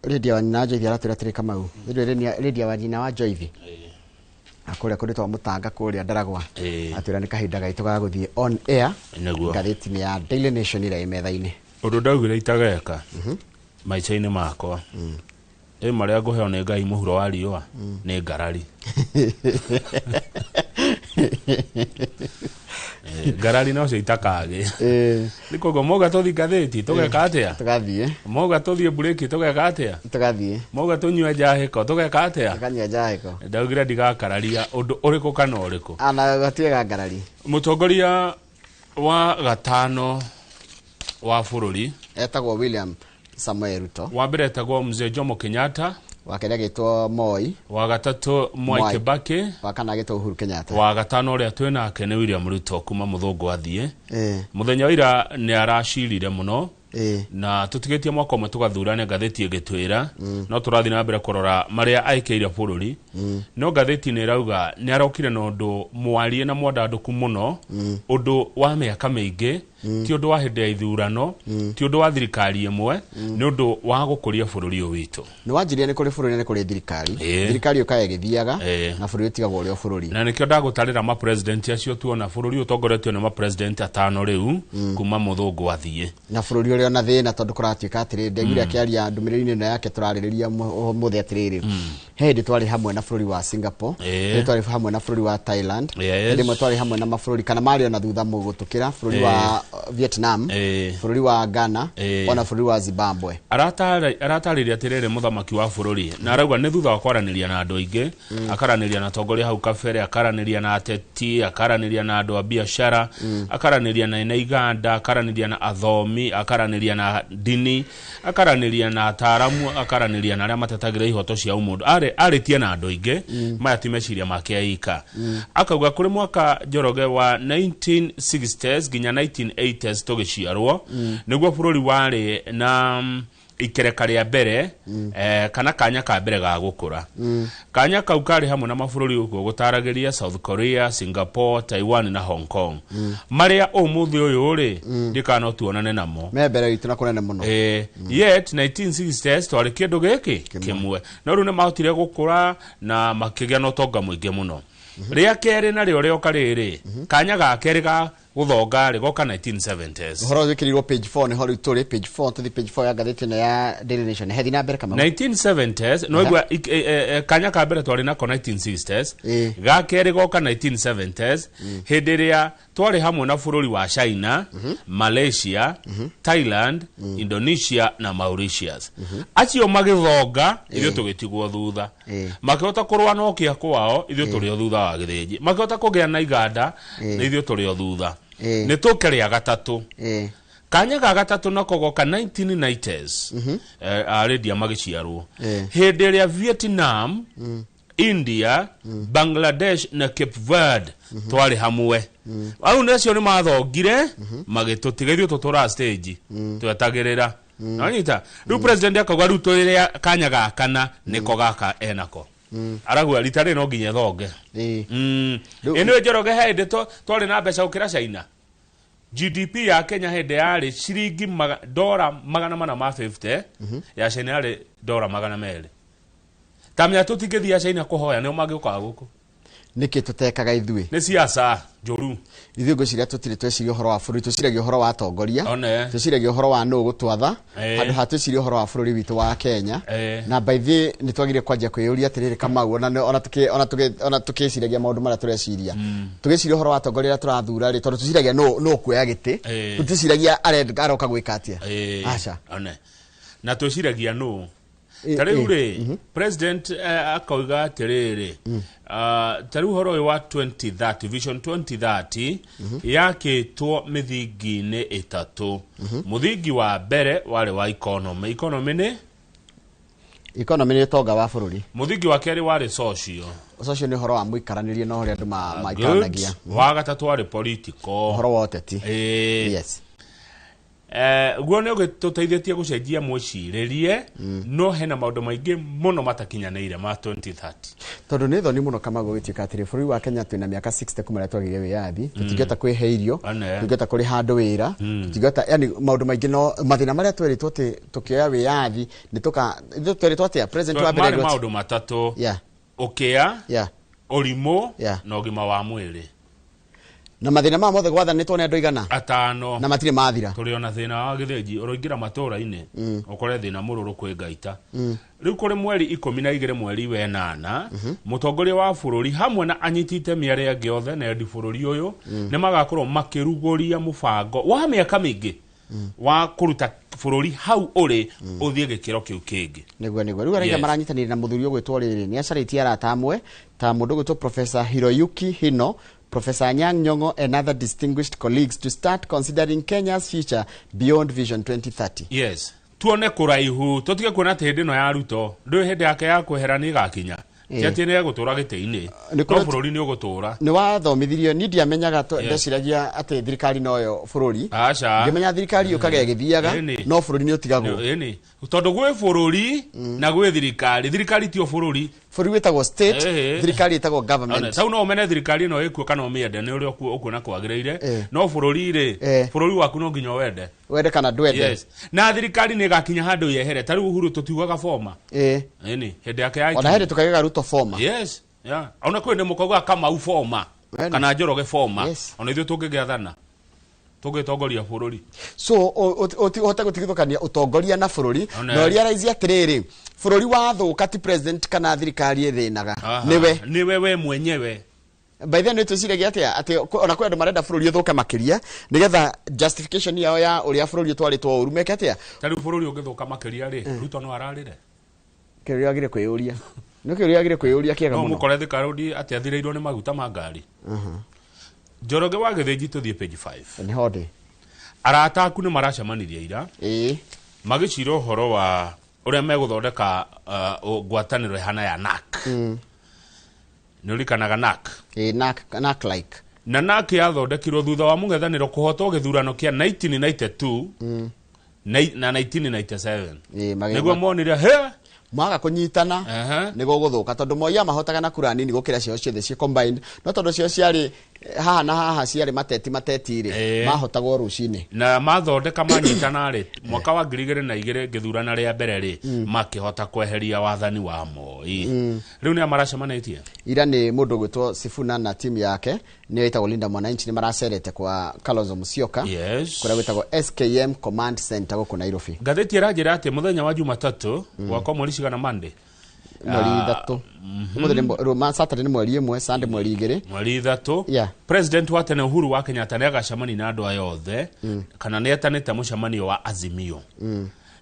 Lydia wa nyina wa Joyce aratwĩra atĩrĩ Kamau. Lydia Lydia wa nyina wa Joyce. Kũrĩa kũndũ twa Mũtanga kũrĩa Ndaragwa. Atwĩra nĩ kahinda gaitũ ga gũthiĩ on air. Nĩguo. Ngathĩti-inĩ ya Daily Nation ĩrĩa ĩ metha-inĩ. Ũndũ ndaugire itageka maica-inĩ makwa ĩ marĩa ngũheo nĩ Ngai mũhuro wa riũa nĩ ngarari. Eh, ngarari nocio itakagĩ. Nĩ koguo mauga tũthiĩ ngathĩti tũgeka atĩa? Tũgathiĩ. Mauga tũthiĩ mburĩki tũgeka atĩa? Tũgathiĩ. Mauga tũnyue njahĩko tũgeka atĩa? Tũkanyua njahĩko. Ndaugire ndigakararia ũndũ ũrĩkũ kana ũrĩkũ. Ana gũtuĩka ngarari. Mũtongoria wa gatano wa bũrũri Etagwo William Samoei Ruto. Wa mbere etagwo Mzee Jomo Kenyatta. Wa kerĩ agĩtwo Moi. Wa gatatũ Mwai Mwai. Kibaki. Wa kana agĩtwo Uhuru Kenyatta. Wa gatano ũrĩa twĩ nake nĩ William Ruto kuma mũthũngũ athiĩ. Mũthenya wa ira nĩ aracirire mũno. Na tũtigĩtie mwaka ũmwe tũgathurane ngathĩti ĩgĩtwĩra no tũrathiĩ na mbere kũrora marĩa aikĩire bũrũri no ngathĩti nĩ ĩrauga nĩ arokire na ũndũ mwarie na mwandandũku mũno ũndũ wa mĩaka mĩingĩ ti ũndũ wa hĩndĩ ya ithurano ti ũndũ wa thirikari ĩmwe nĩ ũndũ wa gũkũria bũrũri ũyũ witũ. Nĩ wanjirie nĩ kũrĩ bũrũri na nĩ kũrĩ thirikari. Thirikari yũkaga ĩgĩthiaga na bũrũri ũtigagwo ũrĩ o bũrũri. Na nĩkĩo ndagũtarĩra mapresident acio tuona bũrũri ũtongoretio nĩ mapresident atano rĩu kuma mũthũngũ athiĩ. Na bũrũri ũrĩ ona thĩna tondũ kũratuĩka atĩrĩrĩ ndaiguire akĩaria ndũmĩrĩri-inĩ ĩno yake tũrarĩrĩria ũmũthĩ atĩrĩrĩ he hĩndĩ twarĩ hamwe na bũrũri wa Singapore he hĩndĩ twarĩ hamwe na bũrũri wa Thailand hĩndĩ ĩmwe twarĩ hamwe na mabũrũri kana marĩ ona thutha mũgũtũkĩra bũrũri wa Vietnam bũrũri wa Ghana ona bũrũri wa Zimbabwe. Aratarĩria atĩrĩrĩ mũthamaki wa bũrũri na arauga nĩ thutha wa kwaranĩria na andũ aingĩ akaranĩria na atongoria hau kabere akaranĩria na ateti akaranĩria na andũ a biacara akaranĩria na ene iganda akaranĩria na athomi akaranĩria na ndini akaranĩria na ataaramu akaranĩria na arĩa matetagĩra ihoto cia ũmũndũ Arĩ- arĩtie na andũ aingĩ maya ti meciria make aika akauga kũrĩ mwaka Njoroge wa 1960s nginya 1980s tũgĩciarwo nĩguo bũrũri warĩ na ikereka rĩa mbere kana kanya ka mbere ga gũkũra. Kanya kau karĩ hamwe na mabũrũri ũguo gũtaragĩria South Korea, Singapore, Taiwan na Hong Kong marĩa ũmũthĩ ũyũ rĩ ndikana no tuonane namo me mbere itũ na kũnene mũno. Yet 1960s twarĩ kĩndũ gĩkĩ kĩmwe no rĩu nĩ mahotire gũkũra na makĩgĩa na ũtonga mũingĩ mũno. Rĩa kerĩ narĩo rĩoka rĩrĩ kanya ga kerĩ ga gũthonga rĩ goka 1970s. Ũhoro wĩkĩrirwo page 4 nĩho rĩu tũrĩ page 4 tũthi page 4 ya ngathĩti ĩno ya Daily Nation hethi na mbere Kamau. 1970s no igua kanya ka mbere twarĩ nako 1960s ga kerĩ goka 1970s hĩndĩ ĩrĩa twarĩ hamwe na bũrũri wa China, Malaysia, Thailand, Indonesia na Mauritius. Acio magĩthonga ithuĩ tũgĩtigwo thutha. Makĩhota kũrũa na ũkĩa kwao ithuĩ tũrĩ o thutha wa gĩthĩnji. Makĩhota kũgĩa na iganda na ithuĩ tũrĩ o thutha. Nĩ tũke rĩa gatatũ. Kanya ga gatatũ nako goka 1990s arĩndia magĩciarwo hĩndĩ ĩrĩa Vietnam, India, Bangladesh na Cape Verde twarĩ hamwe. Au nĩ acio nĩ mathongire magĩtũtiga ithuĩ tũtũraga stage twetagĩrĩra. Nanyita rĩu president akauga rĩu tũrĩa kanya ga kana nĩko gaka enako. Arauga rita rĩrĩ no nginya ĩthonge. Ĩnĩ Njoroge he hĩndĩ twarĩ na mbeca gũkĩra China. GDP ya Kenya hĩndĩ yarĩ ciringi dora 450 ya China yarĩ dora 200. Tamenya tũtingĩthiĩ China kũhoya nĩo mangĩũkaga gũkũ. Nĩkĩ tũtekaga ithuĩ? Nĩ siasa njũru. Ithuĩ ngwĩciria tũtirĩ tweciria ũhoro wa bũrũri, twĩciragia ũhoro wa atongoria, twĩciragia ũhoro wa nũ gũtwatha, handũ ha twĩcirie ũhoro wa bũrũri witũ wa Kenya. Na by the way, nĩ twagĩrĩire kwanjia kwĩyũria atĩrĩrĩ Kamau, ona tũkĩciragia maũndũ marĩa tũreciria. Tũgĩciria ũhoro wa atongoria arĩa tũrathura rĩ, tondũ twĩciragia nũ ũkuoya gĩtĩ, tũticiragia aroka gwĩka atĩa. Aca. One. Na twĩciragia nũ. Ta rĩu rĩ, president akauga atĩrĩrĩ, ta rĩu ũhoro ũyũ wa 2030, vision 2030 yakĩtwo mĩthingi-inĩ ĩtatũ. Mũthingi wa mbere warĩ wa economy. Economy nĩ? Economy nĩ ũtonga wa bũrũri. Mũthingi wa kerĩ warĩ social. Social nĩ ũhoro wa mũikaranĩrie na ũrĩa andũ maikaranagia. Wa gatatũ warĩ political. Ũhoro wa ũteti. Yes. Guo nĩ ũgĩtũteithĩtie gũcenjia mwĩcirĩrie, no hena maũndũ maingĩ mũno matakinyanĩire ma 2030. Tondũ nĩ thoni mũno Kamau gũgĩtuĩka atĩrĩ bũrũri wa Kenya twĩna mĩaka 60 kuma rĩrĩa twagĩire wĩyathi, tũtingĩhota kwĩhe irio, tũtingĩhota kũrĩha andũ wĩra, tũtingĩhota, yani maũndũ maingĩ, no mathĩna marĩa tweritwo atĩ tũkĩoya wĩyathi nĩ tũka tweritwo atĩa president wa mbere marĩ maũndũ matatũ, ũkĩa, ũrimũ, na ũgima wa mwĩrĩ. Na mathĩna maya mothe gwathanĩtwo nĩ andũ igana atano na matirĩ mathira. Tũrĩ ona thĩna wa gĩthĩnji, ũroingĩra matũũra-inĩ ũkore thĩna mũrũrũ kwĩ ngaita. Rĩu kũrĩ mweri 12 mweri wa 8, mũtongoria wa bũrũri hamwe na anyiti itemi arĩa angĩ othe na endi bũrũri ũyũ nĩ magakorwo makĩrugũria mũbango wa mĩaka mĩingĩ wa kũruta bũrũri hau ũrĩ ũthiĩ gĩkĩro kĩu kĩngĩ. Nĩguo rĩu arĩa maranyitanĩire na mũthuri ũgwĩtwo rĩrĩ nĩ acarĩtie arata amwe ta mũndũ ũgwĩtwo Professor Hiroyuki Hino, Professor Anyang' Nyong'o and other distinguished colleagues to start considering Kenya's future beyond Vision 2030. Yes. Tuone kũraihu, tũtige kuona atĩ hĩndĩ ĩno ya Ruto, ndũĩ hĩndĩ yake ya kwehera nĩ ĩgakinya. Ti atĩ nĩ egũtũra gĩtĩ-inĩ, no bũrũri nĩ ũgũtũra. Nĩ wathomithirio, niĩ ndiamenyaga, ndeciragia atĩ thirikari noyo bũrũri. Aca. Ngĩmenya thirikari yũkaga ĩgĩthiaga, no bũrũri nĩ ũtigagwo. Ĩni. Tondũ gwĩ bũrũri na gwĩ thirikari, thirikari tio bũrũri. Bũrũri wĩtagwo state, thirikari ĩtagwo government. Tau no ũmene thirikari ĩno ĩkuo kana ũmĩende nĩ ũrĩa ũkuona kwagĩrĩire, no bũrũri rĩ, bũrũri waku no nginya ũwende. Wende kana ndwende. Yes. Na thirikari nĩ ĩgakinya handũ yehere, ta rĩu Uhuru tũtiugaga former. Ĩni, hĩndĩ yake ya Ona hĩndĩ tũkaigaga Ruto former. Yes. Yeah. Ona kwĩ ndĩ mũkauga Kamau former kana Njoroge former. Ona ithuĩ tũngĩgĩathana tũngĩtongoria bũrũri. So ũhote gũtigithũkania ũtongoria na bũrũri, na ũrealize atĩrĩrĩ, bũrũri wathũka ti president kana thirikari ĩthĩnaga, nĩwe. Nĩwe we mwenyewe. By then nĩtwĩciragia atĩa atĩ ona kwĩ andũ marenda bũrũri ũthũke makĩria nĩgetha justification yao ya ũrĩa bũrũri ũtwarĩtwo ũru meke atĩa. Ta rĩu bũrũri ũngĩthũka makĩria rĩ, Ruto no ararĩre. Kĩũria wagĩrĩire kwĩyũria. Nĩ kĩũria wagĩrĩire kwĩyũria kĩega No mũno. mũkore Thika Road atĩ athirĩirwo nĩ maguta ma ngari. Njoroge wa Gĩthĩnji tũthiĩ page 5. Nĩ ho ndĩ. Arata aku nĩ maracemanirie ira. Magĩcira ũhoro wa ũrĩa megũthondeka ngwatanĩro ĩhana ya NAC. Nĩ ũririkanaga NAC? NAC like. Na NAC yathondekirwo thutha wa mũng'ethanĩro kũhotwo gĩthurano kĩa 1992 na 1997. Nĩguo monire he mwaga kũnyitana nĩ gũgũthũka tondũ Moi amahotaga na kura nini gũkĩra ciao ciothe ciĩ combined, no tondũ cio ciarĩ haha na haha ciarĩ mateti mateti rĩ, mahotagwo rũcinĩ. Na mathondeka manyitana rĩ, mwaka wa 2002 ngĩthurana rĩa mbere rĩ, makĩhota kweheria wathani wa Moi. Rĩu nĩa maracemanĩtie? Ira nĩ mũndũ ũgwĩtwo Sifuna na timu yake nĩyo ĩtagwo Linda Mwananchi, nĩ maracerete kwa Kalonzo Musyoka kũrĩa gwĩtagwo SKM Command Center gũkũ Nairobi. Ngathĩti ĩranjĩra atĩ mũthenya wa Jumatatũ gwakwa mweri cigana Monday? Mweri 3. Ũmũthĩ nĩ Saturday nĩ mweri 1, Sunday mweri 2. Mweri 3. President wa tene Uhuru wa Kenyatta nĩ agacemania na andũ aya othe, kana nĩ etanĩte mũcemanio wa Azimio.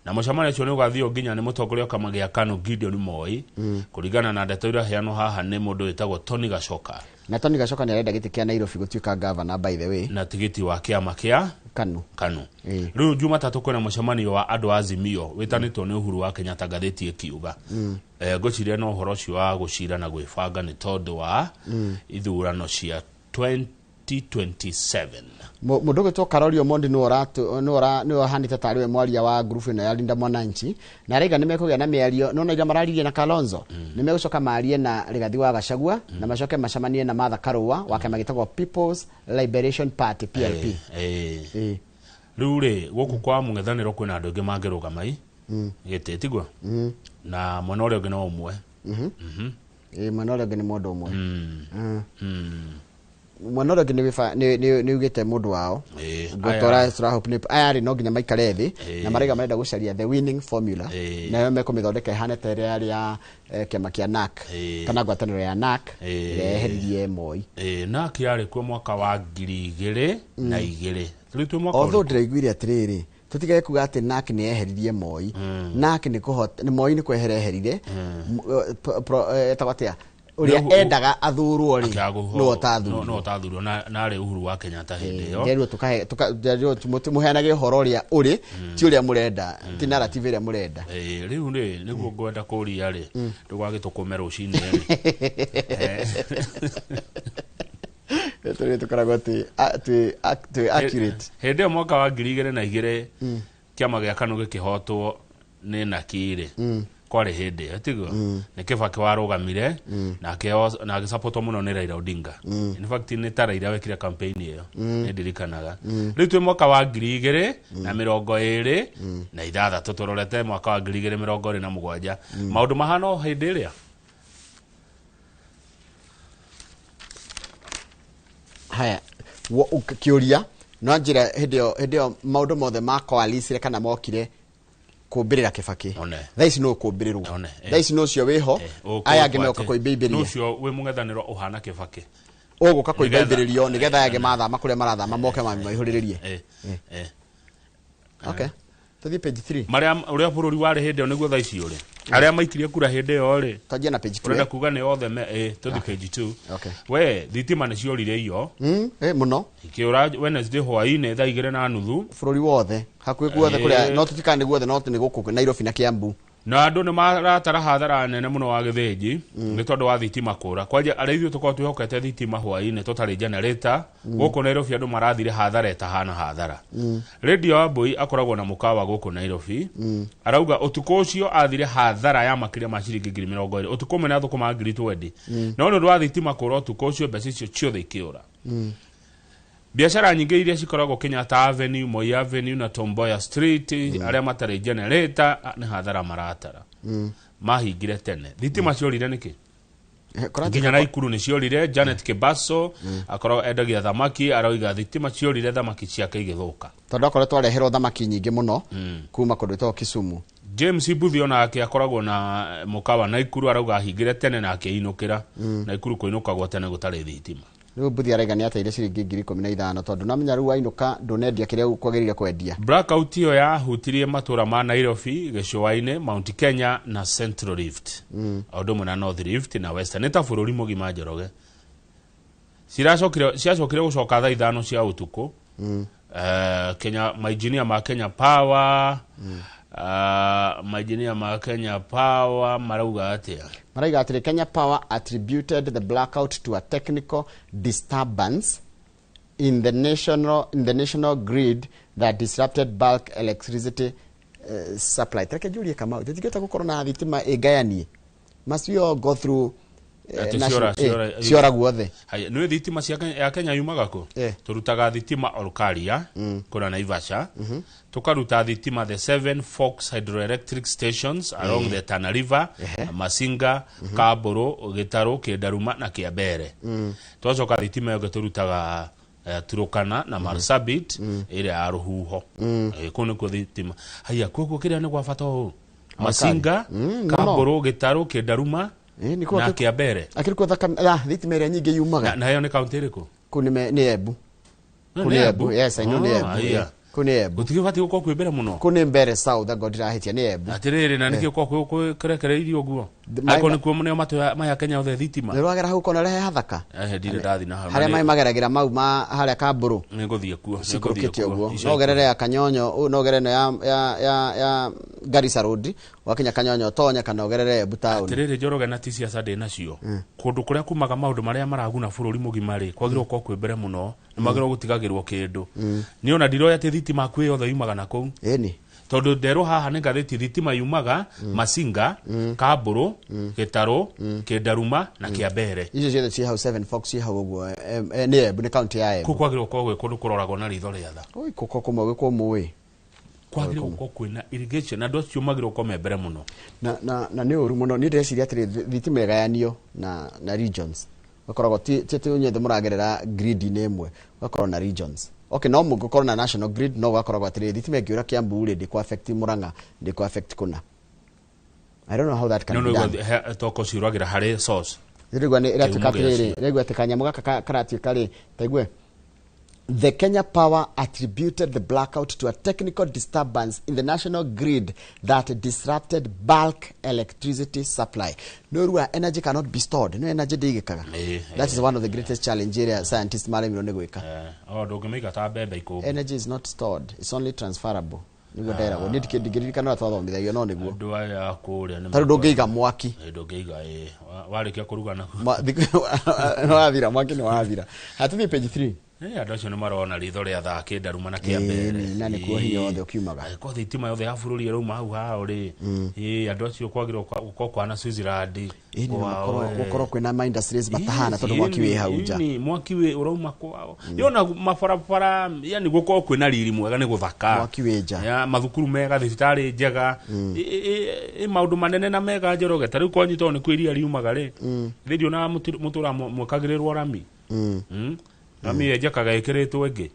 Na mũcemanio ũcio nĩ ũgathio nginya nĩ mũtongoria wa kĩama gĩa KANU Gideon Moi, kũringana na ndeto iria heanwo haha nĩ mũndũ wĩtagwo Tony Gachoka. Na Tony Gachoka nĩ arenda gĩtĩ kĩa Nairobi gũtuĩka governor by the way. Na tigiti wa kĩama kĩa KANU. KANU. Rĩu Jumatatũ kwĩna mũcemanio wa andũ a Azimio wĩtanĩtwo nĩ Uhuru wa Kenyatta, ngathĩti ĩkiuga. Ngwĩciria no ũhoro ũcio wa gũcira na gwĩbanga nĩ tondũ wa ithurano cia 2027. Mũndũ ũgwĩtwo Karori Omondi nĩwe ũhanĩte tarĩ we mwaria wa group ĩno ya Linda Mwananchi, na arauga nĩ mekũgĩa na mĩario, no ira mararirie na Kalonzo, nĩ megũcoka marie na Rigathi wa Gachagua, na macoke macemanie na Martha Karua wa kĩama gĩtagwo People's Liberation Party PLP. Rĩu rĩ, gũkũ kwa mũng'ethanĩro kwĩna andũ aingĩ mangĩrũgama i gĩtĩ, tiguo? Na mwena ũrĩa ũngĩ no ũmwe. Mwena ũrĩa ũngĩ nĩ mũndũ ũmwe. Mwena ũrĩa ũngĩ nĩ ugĩte mũndũ wao. Aya rĩ no nginya maikare thĩ, na maraiga marenda gũcaria the winning formula, nayo mekũmĩthondeka ĩhane ta ĩrĩa yarĩ ya kĩama kĩa NAC, kana ngwatanĩro ya NAC ĩrĩa yeheririe Moi. NAC yarĩ kuo mwaka wa 2002. Rĩu twĩ mwaka Although ũrĩkũ? ndĩraiguire atĩrĩrĩ, tũtigage kuga atĩ NAC nĩ yeheririe Moi. NAC nĩ kũhota, nĩ Moi nĩ kwehera eherire. Etagwo atĩa? Ũrĩa endaga athurwo rĩ, no ũtathurwo. No ũtathurwo, na arĩ Uhuru wa Kenyatta hĩndĩ ĩyo. Nderirwo nderirwo mũheanage ũhoro ũrĩa ũrĩ, ti ũrĩa mũrenda, ti narrative ĩrĩa mũrenda. Rĩu rĩ, nĩguo ngwenda kũria rĩ, ndũgagĩtũkũme rũcinĩ rĩ. Tũrĩ tũkoragwo twĩ accurate. Hĩndĩ ĩyo mwaka wa 2002 kĩama gĩa KANU gĩkĩhotwo nĩ Naki rĩ, kwarĩ hĩndĩ ĩyo tiguo nĩ Kibaki warũgamire nake na agĩsapotwo mũno nĩ Raila Odinga. In fact, nĩ ta Raila wekire campaign ĩyo, nĩ ndirikanaga. Rĩu twĩ mwaka wa 2026, tũrorete mwaka wa 2027, maũndũ mahana o hĩndĩ ĩrĩa. Haya, kĩũria no njĩra, hĩndĩ ĩyo maũndũ mothe ma coalescire kana mokire kũmbĩrĩra Kibaki. One. Thaa ici no kũmbĩrĩrwo. One, eh. Thaa ici no ũcio wĩho, aya angĩ megoka kũimbĩimbĩria. Ũcio wĩ mũng'ethanĩro ũhana Kibaki. Ũgũka kũimbĩimbĩrĩrio nĩgetha aya angĩ mathama kũrĩa marathama moke maihũrĩrĩrie. Okay, tũthiĩ page 3. Marĩa ũrĩa bũrũri warĩ hĩndĩ ĩyo nĩguo thaa ici ũrĩ. Arĩa maikirie kura hĩndĩ ĩyo rĩ, Twanjie na page 2. Ũrenda kuga nĩ othe me tũthi page 2. Okay. We thitima nĩ ciorire iyo. Mũno. Ikĩũra Wednesday hwaĩ-inĩ thaa 2:30. Bũrũri wothe, hakuhĩ guothe kũrĩa, no tũtikana nĩ guothe, no nĩ gũkũ Nairobi na Kiambu. Na andũ nĩ maratara hathara nene mũno wa gĩthĩnji nĩ tondũ wa thitima kũra. Kwanja arĩa ithuĩ tũkoragwo twĩhokete thitima hwaĩ-inĩ tũtarĩ generator, gũkũ Nairobi andũ marathire hathara ĩtahana hathara. Radio Wambui akoragwo na mũkawa gũkũ Nairobi, arauga ũtukũ ũcio athire hathara ya makĩria ma ciringi 20,000. Ũtukũ ũmwe na thũkũma 20,000, no nĩ ũndũ wa thitima kũra ũtukũ ũcio, mbeca icio ciothe ikĩũra. Biacara nyingĩ iria cikoragwo Kenyatta Avenue, Moi Avenue na Tom Mboya Street, arĩa matarĩ generator nĩ hathara maratara, mahingire tene. Thitima ciorire nĩkĩ? Nginya Naikuru nĩ ciorire. Janet Kibaso akoragwo endagia thamaki, aroiga thitima ciorire thamaki ciake igĩthũka. Tondũ akorwo twareherwo thamaki nyingĩ mũno kuma kũndũ gwĩtagwo Kisumu. James Mbuthi onake akoragwo na mũkawa Naikuru, arauga ahingire tene na akĩinũkĩra. Naikuru kũinũkagwo tene gũtarĩ thitima. Rĩu Mbuthi araiga nĩ ateire ciringi 15,000, tondũ namenya rĩu wainũka ndũnendia kĩrĩa kwagĩrĩire kwendia. Blackout ĩyo yahutirie matũra ma Nairobi, gĩcũa-inĩ, Mount Kenya na Central Rift, o ũndũ ũmwe na North Rift na Western. Nĩ ta bũrũri mũgima, Njoroge. Ciacokire gũcoka thaa 5 cia ũtukũ. Kenya mainjinia ma Kenya Power, mainjinia ma Kenya Power marauga atĩa? Maraiga atĩrĩ, Kenya Power attributed the blackout to a technical disturbance in the national grid that disrupted bulk electricity supply. Reke njurie Kamau, tũtingĩhota gũkorwo na thitima ĩngayanie? Must we all go through Atĩ ciora guothe? Haya, nĩ thitima cia Kenya, ya Kenya yumaga kũ? Tũrutaga thitima Olkaria, kũrĩa Naivasha, tũkaruta thitima the Seven Forks hydroelectric stations along the Tana River, Masinga, Kamburu, Gĩtarũ, Kĩndaruma na Kĩambere. Twacoka thitima ĩyo ĩngĩ tũrutaga Turukana na Marsabit ĩrĩa ya rũhuho. Kũu nĩkuo thitima. Haya, koguo kĩrĩa nĩ gwa bata ũũ, Masinga, Mũno. Kamburu, Gĩtarũ, Kĩndaruma Nĩkuo na Kĩambere. Akĩrĩ kuo thitima ĩrĩa nyingĩ yumaga. Na ĩyo nĩ kaunti ĩrĩkũ? Kũu nĩ Embu. No, Kũu nĩ nĩ Embu? Embu, yes, I know nĩ Ah, Embu. iya. Kũu nĩ Embu. Gũtigĩbatiĩ gũkorwo kwĩ mbere mũno. Kũu nĩ Mbere South, angorwo ndirahĩtia, nĩ Embu. Atĩrĩrĩ, na nĩkĩ gũkorwo kũrekereirio ũguo, angĩkorwo nĩkuo nĩo matũya maya Kenya othe thitima? Nĩ rwagera hau kona rehe hathaka. Ehe, ndirĩ ndathi na hau. Harĩa maĩ mageragĩra mau ma harĩa Kambũrũ. Nĩngũthiĩ kuo, nĩngũthiĩ Cikũrũkĩte kuo. ũguo. Ica No ũgerere ya Kanyonyo, no ũgerere ĩno ya Garissa Road, wakinya Kanyonyo tonya, kana ũgerere Embu town. Atĩrĩrĩ Njoroge, na ti ciaca ndĩ nacio, kũndũ kũrĩa kumaga maũndũ marĩa maraguna bũrũri mũgima rĩ, kwagĩrĩirwo gũkorwo kwĩ mbere mũno, nĩ magĩrĩirwo gũtigagĩrwo kĩndũ. Niĩ ona ndiroĩ atĩ thitima hakuhĩ yothe yumaga na kũu. Ĩni. Tondũ nderwo haha nĩ ngathĩti, thitima yumaga Masinga, Kambũrũ, Gĩtarũ, Kĩndaruma na Kĩambere. Icio ciothe ciĩ hau, Seven Forks ciĩ hau ũguo. Nĩ Embu, nĩ kaunti ya Embu. Kũu kwagĩrĩirwo gũkorwo gwĩ kũndũ kũroragwo na ritho rĩa tha. Oi, kũkũ kũmwe gwĩ kũmũ ĩ. Kwagĩrĩirwo gũkorwo kwĩna irrigation na andũ acio magĩrĩirwo gũkorwo me mbere mũno. Na nĩ ũru mũno. Niĩ ndĩreciria atĩrĩ, thitima ĩgayanio na regions, gakoragwo ti atĩ inyuothe mũragerera grid-inĩ ĩmwe, ũgakorwo na regions. Okay, no mũngĩkorwo na national grid, no gũgakoragwo atĩrĩ, thitima ĩngĩũra Kiambu rĩ, ndĩkũ affect Murang'a, ndĩkũ affect kũna. I don't know how that can no be done. No, toko ciũragĩra harĩ source. Rĩu nĩ ĩratuĩka Kĩhumo atĩrĩrĩ, gĩacio. rĩu atĩ kanyamũ gaka karatuĩka rĩ, taigue. The Kenya Power attributed the blackout to a technical disturbance in the national grid that disrupted bulk electricity supply. No rua energy cannot be stored. No energy ndĩigĩkaga. That is one of the greatest challenge ĩrĩa scientists maremirwo nĩ gwĩka. O ndũngĩmĩiga ta mbembe ikũmbĩ. Energy is not stored, it's only transferable. Nĩguo nderagwo. Niĩ ndingĩririkana ũrĩa twathomithagio no nĩguo. Andũ aya kũrĩa nĩ Tondũ ndũngĩiga mwaki. Ndũngĩiga ĩ. Warĩkia kũruga naguo. Nĩ wathira, mwaki nĩ wathira. Haya tũthiĩ page 3. Andũ acio nĩ marona ritho rĩa thaa kĩndaruma na kĩa mbere. Na nĩkuo hinya wothe ũkiumaga. Angĩkorwo thitima yothe ya bũrũri ĩrauma hau hao rĩ. Andũ acio kwagĩrĩirwo gũkorwo kwana Switzerland. Gũkorwo kwĩna ma industries matahana tondũ mwaki wĩ hau nja. Mwaki wĩ ũrauma kwao. Yona mabarabara, yani gũkorwo kwĩna riri mwega nĩ gũthaka. Mwaki wĩ nja. Ya, mathukuru mega, thibitarĩ njega. Maũndũ manene na mega Njoroge. Ta rĩu kwanyu tondũ nĩkuo iria riumaga rĩ. Rĩ ndionaga mũtũra mwĩkagĩrĩrwo rami. Rami yenjekaga ĩkĩrĩtwo ĩngĩ.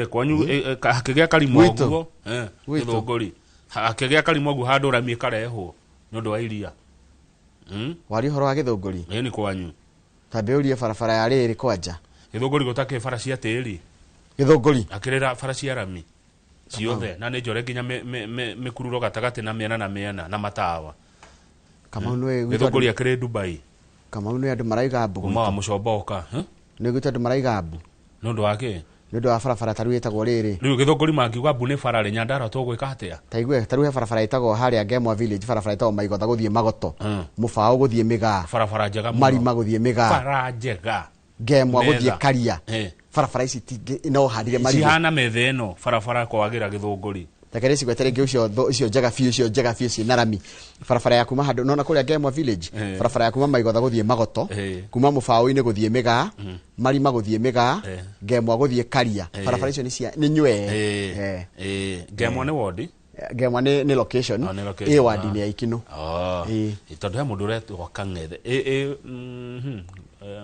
Kwanyu, hakĩgĩa karimũ ũguo. Gĩthũngũri. Hakĩgĩa karimũ ũguo handũ rami ĩkarehwo nĩ ũndũ wa iria. Waria ũhoro wa Gĩthũngũri? Ĩĩ nĩ kwanyu. Tambe ũrie barabara ya rĩrĩ kwanja. Gĩthũngũri gũtakĩrĩ bara cia tĩri. Gĩthũngũri? Akĩrĩra bara cia rami. Ciothe na nĩ njore nginya mĩkururo gatagatĩ na mĩena na mĩena na matawa. Kamau nĩ Gĩthũngũri akĩrĩ Dubai. Kamau nĩ andũ maraiga mbu. Kuma wa mũcomboka. Nĩ gwĩtwo andũ maraiga mbu. Nĩ ũndũ wa kĩ? Nĩ ũndũ wa barabara ta rĩu ĩtagwo rĩrĩ. Rĩu Gĩthũngũri mangiuga mbu nĩ bara rĩ, Nyandarua tũgwĩka atĩa? Ta igue, ta rĩu he barabara ĩtagwo harĩa Ngemwa Village, barabara ĩtagwo Maigotha gũthiĩ Magoto. Mũbaũ gũthiĩ Mĩgaa. Barabara njega mũno. Marima gũthiĩ Mĩgaa. Bara njega. Ngemwa gũthiĩ Karia. Barabara ici no handire marima. Cihana metha ĩno barabara kwagĩra Gĩthũngũri. Reke ndĩcigwete rĩngĩ icio njega biũ, icio njega biũ ciĩna rami. Barabara ya kuma handũ, nona kũrĩa Ngemwa Village, barabara ya kuma Maigotha gũthiĩ Magoto, kuma Mũbaũ-inĩ gũthiĩ Mĩgaa, Marima gũthiĩ Mĩgaa, Ngemwa gũthiĩ Karia. Barabara icio nĩ nywee. Ngemwa nĩ wodi? Ngemwa nĩ location. Oh, nĩ location. Ĩ wadi-inĩ ya Ikinũ. Tondũ he mũndũ ũretwo Kang'ethe.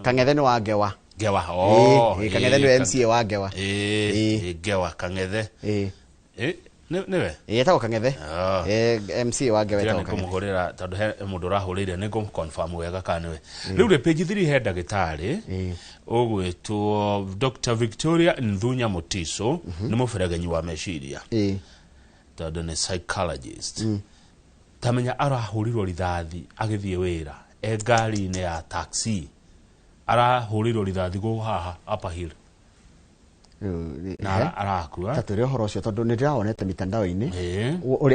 Kang'ethe nĩ wa Ngewa. Ngewa, Kang'ethe nĩ MCA wa Ngewa. Ngewa, Kang'ethe. Nĩwe? Etagwo Kang'ethe. MCA wa Ngewa etagwo Nĩ Kang'ethe. ngũmũhũrĩra tondũ he mũndũ ũrahũrĩire, nĩ ngũmũconfirm wega kana nĩwe. Rĩu rĩ page 3 he ndagĩtarĩ ũgwĩtwo Dr. Victoria Nthunya Mutiso, nĩ mũberegenyi wa meciria. Tondũ nĩ psychologist. Tamenya arahũrirwo rithathi agĩthiĩ wĩra e ngari-inĩ ya taxi. Arahũrirwo rithathi gũkũ haha Upper Hill. Na arakua. Ta tũrĩ ũhoro ũcio tondũ nĩ ndĩrawonete mitandao-inĩ.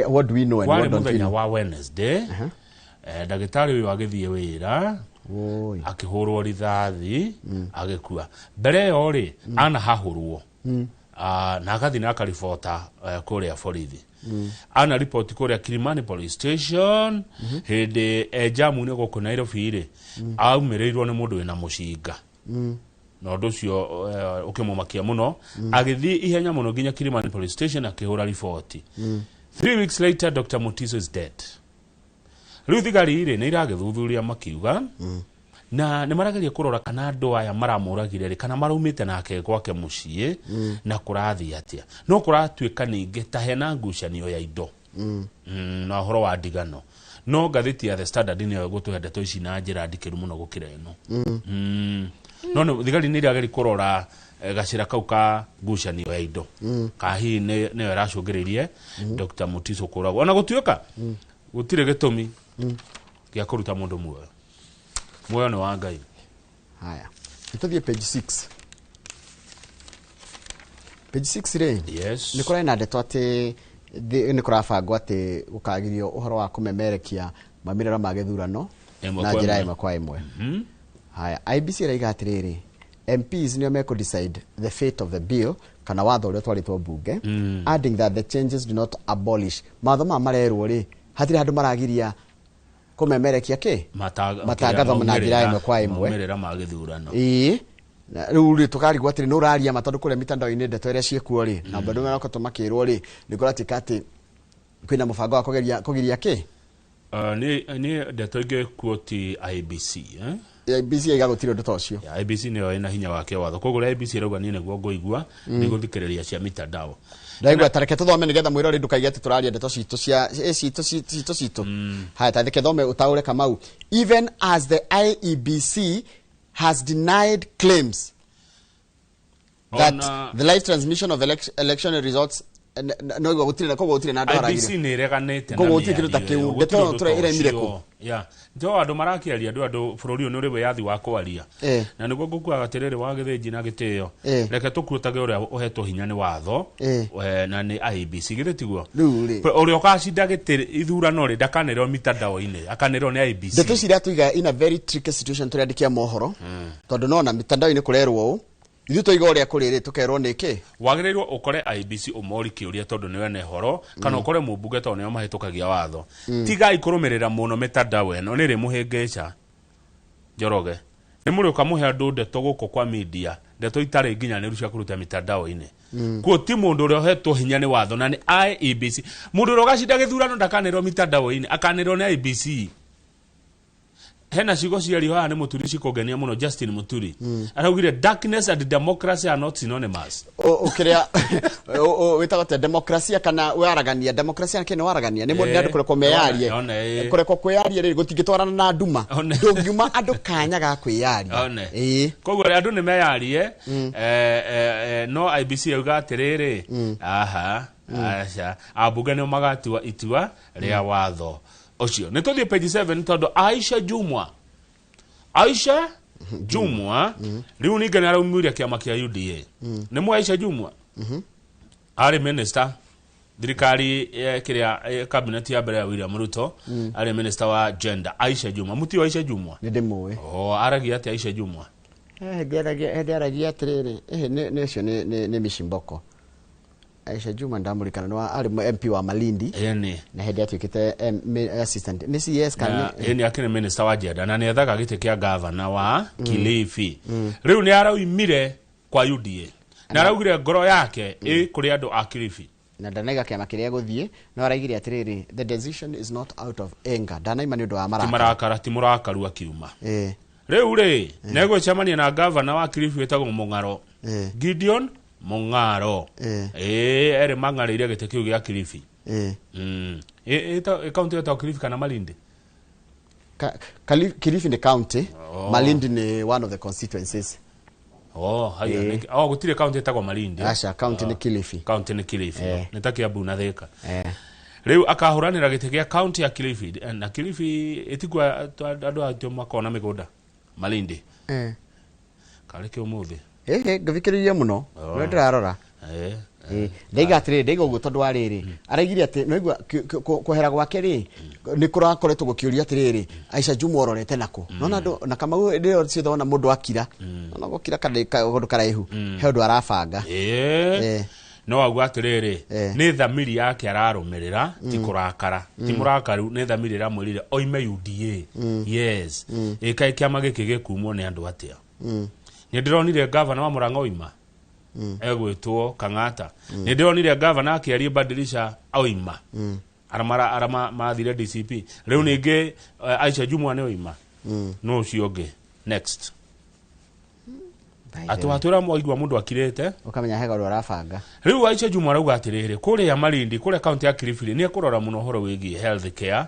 What do we know and what don't we Warĩ know? mũthenya wa Wednesday. Ndagĩtarĩ ũyũ agĩthiĩ wĩra, akĩhũrwo rithathi, agĩkua. Mbere ĩyo rĩ, anahahũrwo. Na agathiĩ na akaribota kũrĩa borithi. Ana ripoti kũrĩa Kilimani Police Station, hĩndĩ e jamu-inĩ gũkũ Nairobi rĩ, aumĩrĩirwo nĩ mũndũ wĩna mũcinga. Na ũndũ ũcio ũkĩmũmakia mũno, agĩthiĩ ihenya mũno nginya Kilimani Police Station akĩhũra riboti. 3 weeks later Dr. Mutiso is dead. Rĩu thigari rĩ nĩ iragĩthuthuria makiuga, na nĩ marageria kũrora kana andũ aya maramũragire rĩ, kana maraumĩte nake gwake mũciĩ, na kũrathiĩ atĩa. No kũratuĩka ningĩ ta hena ngucanio ya indo. Na ũhoro wa ndigano. No ngathĩti ya The Standard nĩyo ĩgũtũhe ndeto ici na njĩra ndikĩru mũno gũkĩra ĩno. No thigari nĩ irageria kũrora gacĩra kau ka ngucanio ya indo. Ka hihi nĩyo ĩracũngĩrĩirie Dr. Mutiso kũragwo. Ona gũtuĩka gũtirĩ gĩtũmi gĩa kũruta mũndũ muoyo. Muoyo nĩ wa Ngai. Haya. Tũthiĩ page 6. Page 6 rĩ. Yes. Nĩ kũrarĩ na ndeto atĩ nĩ kũrabangwo atĩ gũkagirio ũhoro wa kũmemerekia maumĩrĩra ma gĩthurano Ĩmwe na kwa njĩra ĩmwe. ĩmwe kwa ĩmwe. Haya, IEBC ĩraiga atĩrĩrĩ, MPs nĩo mekũ decide the fate of the bill kana watho ũrĩa ũtwarĩtwo mbunge, adding that the changes do not abolish. Mawatho maya marerwo rĩ, hatirĩ handũ maragiria kũmemerekia kĩ? Matangatho na njĩra ĩmwe kwa ĩmwe. Maumĩrĩra ma gĩthurano. Ĩĩ. Na rĩu rĩ tũkarigwo atĩrĩ, nĩ ũraria ma tondũ kũrĩa mitandao-inĩ ndeto iria ciĩkuo rĩ, na andũ marakoretwo makĩrwo rĩ, nĩ kũratuĩka atĩ kwĩna mũbango wa kũgiria kĩ? Nĩ ndeto ingĩ kuo ti IEBC, eh? IEBC ĩiga gũtirĩ ũndũ ta ũcio. Ya, IEBC nĩyo ĩna hinya wake watho. Koguo ũrĩa IEBC ĩrauga niĩ nĩguo ngũigua, nĩgũthikĩrĩria cia mitandao. Ndaigua ta reke tũthome nĩgetha mwĩrore ndũkaige atĩ tũraria ndeto citũ cia, citũ, citũ, citũ. Haya, ta reke thome ũtaũre Kamau. Even as the IEBC has denied claims that Ona the live transmission of election results No igua gũtirĩ na koguo gũtirĩ na andũ IBC aragire. nĩ ĩreganĩte na Koguo gũtirĩ kĩndũ ta mĩario kĩu. ĩyo, Ndeto gũtirĩ ĩno ũndũ tũra ta ĩremire ũcio. kũ? Ya njo andũ marakĩaria andũ bũrũri ũyũ nĩ ũrĩ wĩyathi wa kwaria. Na nĩguo ngũkuaga atĩrĩrĩ wa gĩthĩnji na gĩtĩo, reke tũkuotage ũrĩa ũhetwo hinya nĩ watho, na nĩ IEBC, githĩ tiguo? Rĩu rĩ. Ũrĩa ũgacinda gĩtĩ ithurano rĩ, ndakanĩrĩrwo mitandao-inĩ, akanĩrĩrwo nĩ IEBC. Ndeto ici iratũiga in a very tricky situation tũrĩ andĩki a mohoro, tondũ nona mitandao-inĩ kũrerwo ũũ, ithuĩ twaiga ũrĩa kũrĩ rĩ, tũkerwo nĩ kĩ? Wagĩrĩirwo ũkore IEBC ũmori kĩũria tondũ nĩwe ne horo, kana ũkore mũmbunge tondũ nĩo mahĩtũkagia watho. Tigai kũrũmĩrĩra mũno mitandao ĩno, nĩ ĩrĩmũhĩngĩca. Njoroge, nĩ mũrĩũka mũhe andũ ndeto gũkũ kwa media, ndeto itarĩ nginyanĩru cia kũruta mitandao-inĩ. Kuo ti mũndũ ũrĩa ũhetwo hinya nĩ watho na nĩ IEBC. Mũndũ ũrĩa ũgacinda gĩthurano ndakanĩrĩrwo mitandao-inĩ, akanĩrĩrwo nĩ IEBC. Hena ciugo ciario haha nĩ Mũturi cikũngenia mũno, Justin Mũturi. Araugire darkness and democracy are not synonymous. Ũkĩrĩa wĩtagwo atĩa, demokrasia kana waragania? Demokrasia nĩ kĩ? Nĩ waragania, nĩ mũndũ, nĩ andũ kũrekwo meyarie. One, Kũrekwo kwĩyaria rĩ, gũtingĩtwarana na nduma. One. Ndũngiuma andũ kanya ga kwĩyaria. One. Ĩĩ. Koguo andũ nĩ meyarie, no IEBC yauga atĩrĩrĩ, aha, aca, ambunge nĩo magatua itua rĩa watho ũcio. Nĩ tũthiĩ page 7, tondũ Aisha Jumwa rĩu ningĩ nĩ araumire kĩama kĩa UDA. Nĩ mũ Aisha Jumwa arĩ minister thirikari, kĩrĩa, cabinet ya mbere ya William Ruto, arĩ minister wa gender. Aisha Jumwa, mũtio Aisha Jumwa? Nĩ ndĩmũĩ. Oh, aragia atĩa Aisha Jumwa? Hĩndĩ aragia atĩrĩrĩ, nĩ ũcio nĩ Mishimboko. Aisha Juma ndamũrikana nĩ arĩ MP wa Malindi. Ĩni. Na hĩndĩ atuĩkĩte assistant nĩ CS kana Na ĩni akĩrĩ minister wa gender na nĩ ethaga gĩtĩ kĩa gavana wa Kilifi. Rĩu nĩ araumire kwa UDA na araugire ngoro yake ĩ kũrĩ andũ a Kilifi. Na ndanaiga kĩama kĩrĩa gũthiĩ, no araigire atĩrĩrĩ, "The decision is not out of anger." Ndanaima nĩ ũndũ wa Ti marakara. Marakara, ti mũrakaru akiuma. Rĩu rĩ, negũcemania na gavana wa Kilifi wĩtagwo Mũng'aro. Gideon Mũng'aro. Ĩĩ, erĩ mang'arĩire gĩtĩ kĩu gĩa Kilifi. Kaunti ĩtagwo Kilifi kana Malindi? Kilifi nĩ county. Malindi nĩ one of the constituencies. Oh, haya, oh, gũtirĩ kaunti ĩtagwo Malindi? Aca, county nĩ Kilifi. Kaunti nĩ Kilifi. Nĩ ta Kiambu na Thika. Rĩu akahũranĩra gĩtĩ gĩa kaunti ya Kilifi. Na Kilifi ĩtikua andũ atio makona mĩgũnda Malindi. Karĩ kĩ ũmũthĩ? Ĩhĩ, ngũthikĩrĩria mũno. No ndĩrarora. Ndaiga atĩrĩrĩ, ndaiga ũguo tondũ wa rĩrĩ, araigire atĩ noigua kwehera gwake rĩ, nĩ kũrakoretwo gũkĩũrio atĩrĩrĩ, Aisha Juma ũrorete nakũ? Nona andũ na Kamau rĩrĩa ciothe wona mũndũ akira, ona gũkira kaũndũ karaihu, he ũndũ arabanga. No auga atĩrĩrĩ, nĩ thamiri yake ararũmĩrĩra, ti kũrakara, ti mũrakaru, nĩ thamiri ĩramwĩrire oime UDA. Yes, ĩkaĩ kĩama gĩkĩ gĩkumwo nĩ andũ atĩa? Nĩ ndĩronire gavana wa Murang'a oima, egwĩtwo Kang'ata. Nĩ ndĩronire gavana akĩaria badilisha oima, ara mathire DCP. Rĩu ningĩ Aisha Jumwa nĩ oima. No ũcio ũngĩ next By the way, atĩ watwĩra mwaigua mũndũ akirĩte, ũkamenya he kaũndũ arabanga. Rĩu Aisha Jumwa arauga atĩrĩrĩ, kũrĩa Malindi, kũrĩa kaunti ya Kilifi nĩ ekũrora mũno ũhoro wĩgiĩ health care,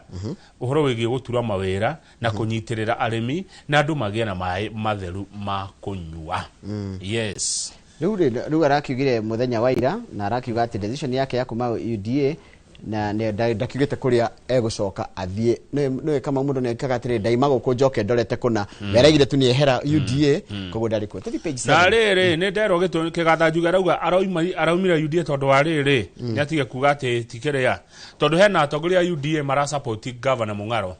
ũhoro wĩgiĩ gũtura mawĩra na kũnyitĩrĩra arĩmi na andũ magĩe na maĩ matheru ma kũnyua. Yes. Rĩu rĩ, rĩu arakiugire mũthenya wa ira na arakiuga atĩ decision yake ya kuma UDA na ndakiugĩte kũrĩa egũcoka athiĩ. Nĩ kama mũndũ nĩ ekaga atĩrĩ, ndaima gũkũ njoke ndorete kũna. We araigire tu nĩehera UDA, koguo ndarĩ kuo. Tũthiĩ page Na 7. rĩrĩ, nĩ nderwo gĩtũ kĩgatha njuge arauga araumire UDA tondũ wa rĩrĩ, nĩ atige kuga atĩ ti kĩrĩa, tondũ hena atongoria a UDA marasupport gavana Mũng'aro.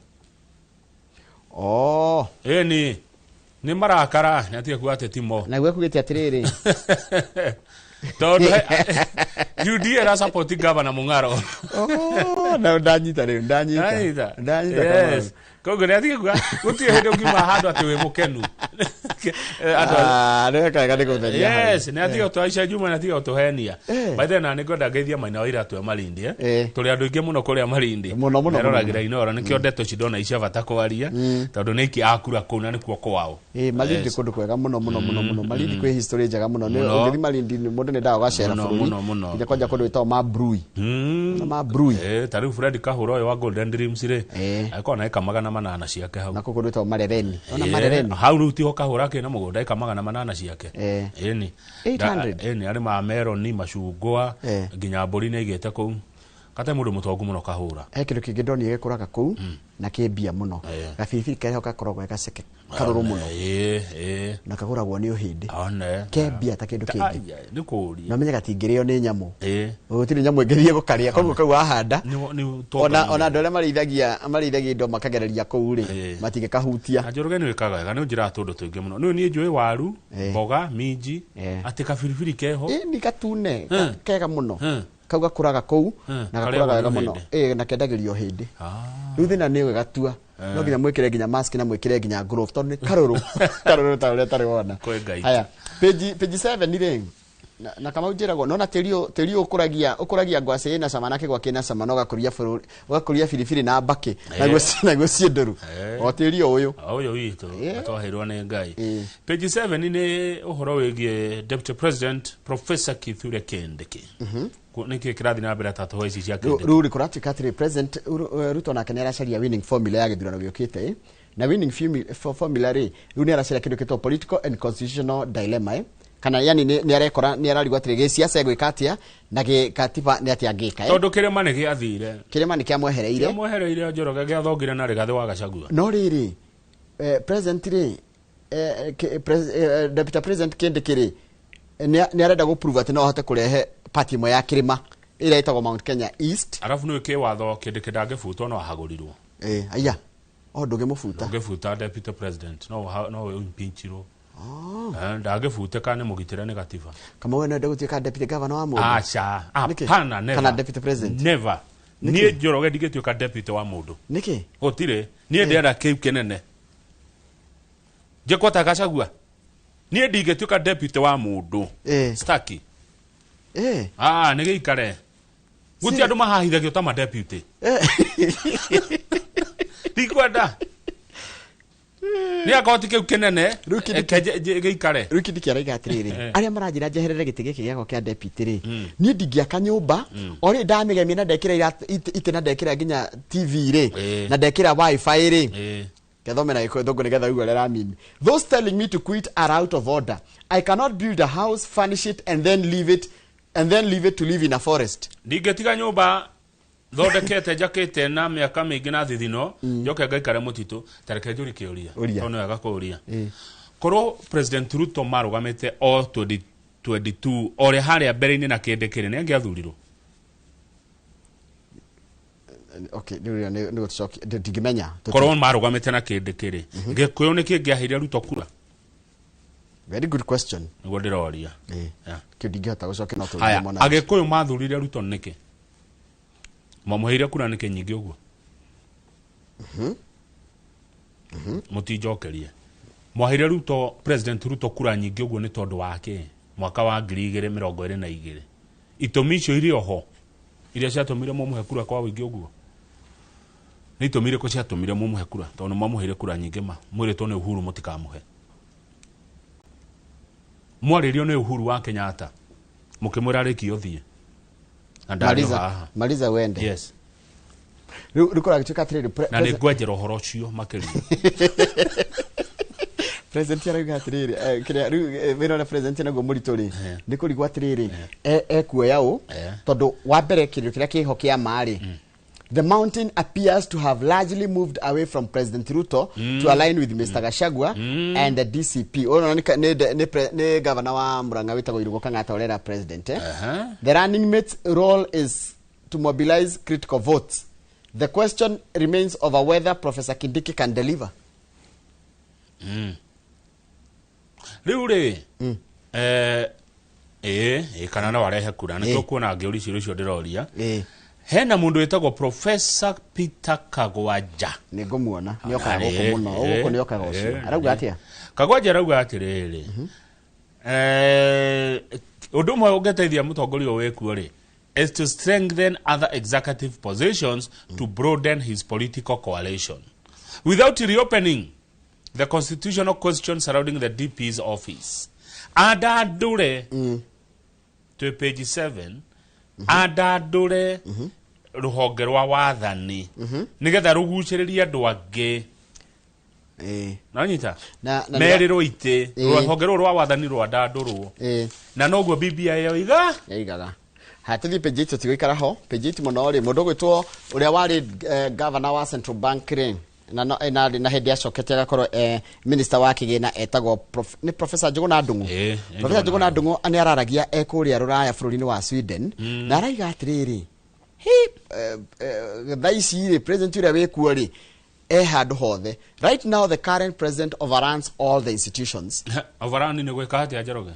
Oh. Ĩni nĩ marakara, nĩ atige kuga atĩ timo. Naguo ekugĩte atĩrĩrĩ, Tondũ UDA ĩrasupport gavana Mũng'aro. Oh, na ndanyita rĩu, ndanyita. Ndanyita. Ndanyita. Yes, koguo nĩ atige kuga gũtirĩ hĩndĩ ũngiuma handũ atĩ wĩ mũkenu. Andũ Ah, nĩ weka nĩ gũtheria hau. Yes, nĩ atige gũtũ Aisha Juma nĩ atige gũtũhenia. By the way, na nĩ ngwenda ngeithia Maina wa Iratũ e Malindi, eh. Tũrĩ andũ aingĩ mũno kũrĩa Malindi. Mũno, mũno, Meroragĩra Inooro, nĩkĩo ndeto ici ndona icia bata kwaria, tondũ nĩ iki akura kũu na nĩkuo kwao. Ĩ, Malindi kũndũ kwega mũno mũno mũno mũno. Malindi kwĩ history njega mũno. Nĩ Mũno. ũngĩthiĩ Malindi mũndũ nĩ endaga gũgacera Mũno, bũrũri. mũno, mũno. Nginya kwanja kũndũ gwĩtagwo Mabrui. Na Mabrui. Ta rĩu Fred Kahũra ũyũ wa Golden Dreams rĩ, akorwo na ĩka 800 ciake hau. Na kũu kũndũ gwĩtagwo Marereni. Ona Marereni. Hau rĩu tiho Kahũra. Akĩrĩ na mũgũnda ĩka 800 ciake. Ĩni. 800? Ĩni, arĩmaga meroni, macungwa, nginya mbũri nĩ aigĩte kũu. Kate mũndũ mũtongu mũno Kahũra. He kĩndũ kĩngĩ ndonire gĩkũraga kũu na kĩ mbia mũno. Gabiribiri karĩa gakoragwo ge gaceke karũrũ mũno. Ĩĩ. Na kagũragwo nĩ ũhĩndĩ. One. Ke mbia ta kĩndũ kĩngĩ. Ai, nĩ kũũria. Na ũmenye gatingĩrĩo nĩ nyamũ. Ĩĩ. Gũtirĩ nyamũ ĩngĩthiĩ gũkarĩa, koguo kau wahanda. Nĩ Ona andũ arĩa marĩithagia indo makagereria kũu rĩ, matingĩkahutia. Na Njoroge nĩ wĩkaga wega, nĩ ũnjĩraga tũndũ tũingĩ mũno. Nĩ niĩ njũĩ waru, mboga, minji, atĩ kabiribiri keho. Ĩĩ, nĩ gatune, kega mũno. Kau gakũraga kũu, na gakũraga Karĩagwo wega nĩ mũno. ũhĩndĩ. Ĩĩ, na kendagĩrio hĩndĩ. Rĩu thĩna nĩ ũgĩgatua. No nginya mwĩkĩre nginya mask na mwĩkĩre nginya glove, tondũ nĩ karũrũ. Karũrũ ta ũrĩa tarĩ wona. Kwĩ Ngai. Haya, page 7 rĩ, na Kamau njĩragwo, nona tĩri ũyũ ũkũragia ngwacĩ ĩna cama na kĩgwa kĩna cama, na ũgakũria bũrũri, ũgakũria biribiri na mbakĩ, naguo ciĩ ndũrũ. O tĩri o ũyũ. O ũyũ witũ, twaheirwo nĩ Ngai. Page 7 nĩ ũhoro wĩgiĩ Deputy President Professor Kithure Kindiki. Nĩkĩ kĩrathiĩ na mbere ta tũhũ ici cia Kindiki? Rĩu rĩ, kũratuĩka atĩrĩ, President Ruto nake nĩ aracaria winning formula ya gĩthurano gĩũkĩte, Na winning formula rĩ, rĩu nĩ aracaria kĩndũ kĩtagwo political and constitutional dilemma, Kana yani nĩ arekora, nĩ ararigwo atĩrĩ, gĩsiasa egwĩka atĩa na gĩkatiba nĩ atĩa angĩka, Tondũ kĩrĩma nĩ gĩathire. Kĩrĩma nĩ kĩamwehereire. Kĩamwehereire Njoroge, gĩathongire na Rigathĩ wa Gachagua. No rĩrĩ, president rĩ, Deputy President Kindiki rĩ, nĩ arenda gũ prove atĩ no ahote kũrehe party ĩmwe ya kĩrĩma ĩrĩa ĩtagwo Mount Kenya East. Arabu nĩ kĩwatho Kindiki ndangĩbutwo no ahagũrirwo. Aya. O ndũngĩmũbuta. Ndũngĩbuta Deputy President, no impeachirwo. Ndangĩbutĩka nĩ mũgitĩre nĩ gatiba. Kama we no ende gũtuĩka deputy governor wa mũndũ? Aca, Nĩkĩ? hapana, never. Kana deputy president? Never. Nĩkĩ? Niĩ Njoroge ndingĩtuĩka deputy wa mũndũ. Nĩkĩ? Gũtirĩ. Niĩ ndĩrenda kĩu kĩnene. Njĩkwo ta Gachagua. Niĩ ndingĩtuĩka deputy wa mũndũ. Staki. Nĩ gĩikare. Gũtirĩ andũ mahahithagio ta ma deputy. Ndikwenda. Nĩ akorwo ti kĩu kĩnene, Rĩu kĩndũ reke gĩikare. Rĩu kĩndũ kĩaraiga atĩrĩrĩ, arĩa maranjĩra njeherere gĩtĩ gĩkĩ gĩakwa kĩa deputy rĩ, niĩ ndingĩaka nyũmba, o rĩ ndamĩgemia na ndekĩra itĩ na ndekĩra nginya TV rĩ, na ndekĩra wifi rĩ. Kethome na gĩthũngũ nĩgetha ũigue ũrĩa ramini. Those telling me to quit are out of order. I cannot build a house, furnish it and then leave it, and then leave it to live in a forest. Ndingĩtiga nyũmba thondekete njakĩte na mĩaka mĩingĩ na thithino, njoke ngaikare mũtitũ. Ta reke njũrie kĩũria. Ũria. Tondũ nĩ wega kũũria. Korwo President Ruto marũgamĩte o 2022 o rĩa harĩa mbere-inĩ na kĩndĩ kĩrĩ, nĩ angĩathurirwo? Okay, rĩu nĩ gũtũcokia, ndingĩmenya. Korwo marũgamĩte na kĩndĩ kĩrĩ, Gĩkũyũ nĩ kĩngĩaheire Ruto kura? Very good question. Nĩguo ndĩroria. Kĩu ndingĩhota gũcokia, no tũrĩrie Haya, mwana. Agĩkũyũ mathurire Ruto nĩkĩ? Mamũheire kura nĩkĩ nyingĩ ũguo? Mũtinjokerie. Mwaheire Ruto, President Ruto kura nyingĩ ũguo nĩ tondũ wa kĩ? Mwaka wa ngiri igĩrĩ mĩrongo ĩrĩ na igĩrĩ. Itũmi icio irĩ oho iria ciatũmire mũmũhe kura kwa ũingĩ ũguo? Nĩ itũmi irĩkũ ciatũmire mũmũhe kura? Tondũ nĩ mwamũheire kura nyingĩ ma. Mwĩrĩtwo nĩ Uhuru mũtikamũhe. Mwarĩrio nĩ Uhuru wa Kenyatta. Mũkĩmwĩra rĩki ũthiĩ. Na ndarĩ Maliza, haha. Maliza wende. Yes. Rĩu kũragĩtuĩka atĩrĩrĩ, Na nĩ ngwenjera ũhoro ũcio makĩria. President arauga atĩrĩrĩ, kĩrĩa rĩu, wĩra ũrĩa president naguo mũritũ rĩ, nĩ kũrigwo atĩrĩrĩ, ekuoya ũ? Tondũ wa mbere kĩndũ kĩrĩa kĩho kĩa ma rĩ, the mountain appears to have largely moved away from President Ruto to align with Mr. Gachagua and the DCP. Ũyũ nĩ governor wa Murang'a wĩtagwo Irũngũ Kang'ata ũrera president, The running mate's role is to mobilize critical votes. The question remains over whether Professor Kindiki can deliver. Rĩu rĩ, kana no arehe kura. Nĩ tũkuona ngĩũria ciũria icio ndĩroria. Hena mũndũ wĩtagwo Professor Peter Kagwanja. Nĩ ngũmuona, nĩ okaga gũkũ mũno, gũkũ nĩ okaga ũcio. Arauga atĩa? Kagwanja arauga atĩrĩrĩ, ũndũ ũmwe ũngĩteithia mũtongoria ũyũ wĩkuo rĩ, is to strengthen other executive positions to broaden his political coalition without reopening the constitutional question surrounding the DP's office. Andandũre, twĩ page 7, andandũre rũhonge rwa wathani nĩgetha rũgucĩrĩrie andũ angĩ. Nanyita merirwo ite rũhonge rũrũ rwa wathani rwandandũrwo na noguo BBI yoiga yaigaga. Hatuthi page 8 tutigoikara ho page 8 muno ri mundu gwitwo uria wari governor wa Central Bank ri na na na hĩndĩ acokete agakorwo minister wa kĩgĩna etagwo ni Professor Njuguna Ndung'u. Professor Njuguna Ndung'u nĩ araragia kũrĩa rũraya bũrũri-inĩ wa Sweden na araiga atĩrĩrĩ thaa ici rĩ president ũrĩa wĩkuo rĩ handũ hothe. Right now the current president overruns all the institutions. Overrun nĩ gwĩka atĩa Njoroge?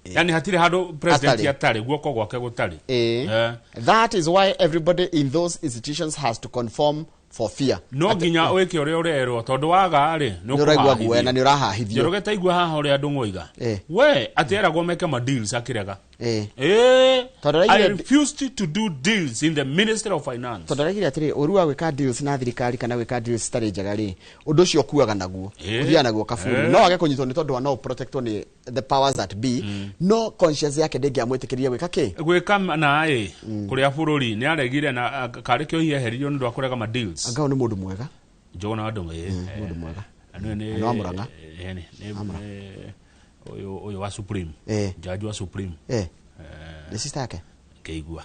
Yani hatiri handũ president atarĩ guoko gwake gũtarĩ. That is why everybody in those institutions has to conform for fear. No nginya wĩke ũrĩa ũrerwo tondũ waga rĩ nĩ ũraigua guoya na nĩ ũrahahithio. Njoroge ta igua haha ũrĩa andũ ng'oiga. We atĩ meke ma deals akĩrega. I refused to do deals in the Ministry of Finance. Tondũ araigire atĩrĩ ũru wa gwĩka deals na thirikari kana gwĩka deals citarĩ njega rĩ ũndũ ũcio ũkuaga naguo ũthiaga naguo kaburi no wage kũnyitwo nĩ tondũ wa no protectwo nĩ the powers that be no conscience yake ndĩngĩamwĩtĩkĩria gwĩka kĩ gwĩka na ĩ kũrĩa bũrũri nĩ aregire na karĩ kĩo hieheririo nĩ ũndũ wa kũrega ma deals. Anga nĩ mũndũ mwega Njuguna Ndung'u mũndũ mwega nĩ wa Murang'a ũyũ wa Supreme jaji wa Supreme nĩ sister yake ngĩigua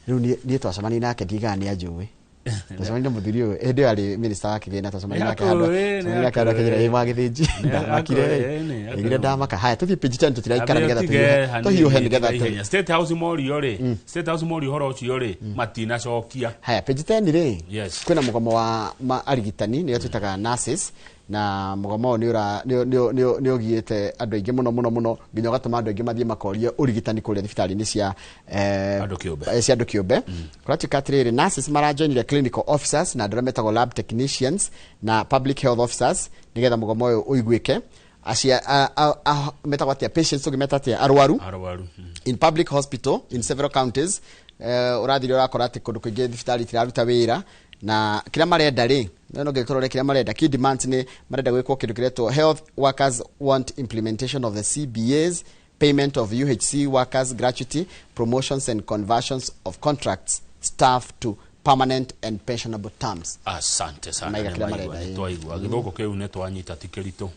rĩu niĩ twacemania nake ndigaga nĩ anjũĩ twacemania na mũthuri ũyũ hĩndĩ ĩyo arĩ minister wa kĩgĩna twacemania nake handũ akĩnjĩra wa Gĩthĩnji ndamakire ĩgire ndamaka. Haya tũthiĩ page 10 tũtiraikara nĩgetha tũhiũhe nĩgetha State House morio rĩ State House morio ũhoro ũcio rĩ matinacokia. Haya page 10 rĩ kwĩna mũgomo wa arigitani nĩo twĩtaga nurses na mũgomo ũyũ nĩ ũgiĩte andũ aingĩ mũno mũno mũno nginya ũgatũma andũ aingĩ mathiĩ makorie ũrigitani kũrĩa thibitarĩ-inĩ cia andũ kĩũmbe. Kũratuĩka atĩrĩrĩ nurses marajoinire clinical officers na andũ arĩa metagwo lab technicians na public health officers nĩgetha mũgomo ũyũ ũiguĩke. Acia metagwo atĩa patients tũngĩmeta atĩa arwaru in public hospital in several counties. Ũrathire ũrakora atĩ kũndũ kũingĩ thibitarĩ itiraruta wĩra na kĩrĩa marenda rĩ no ngĩtũrore kĩrĩa marenda key demands nĩ marenda gwĩkwo kĩndũ kĩretwo health workers want implementation of the CBAs, payment of UHC workers gratuity, promotions and conversions of contracts staff to permanent and pensionable terms. Asante sana nĩ twaigua gĩthũngũ kĩu nĩ twanyita ti kĩritũ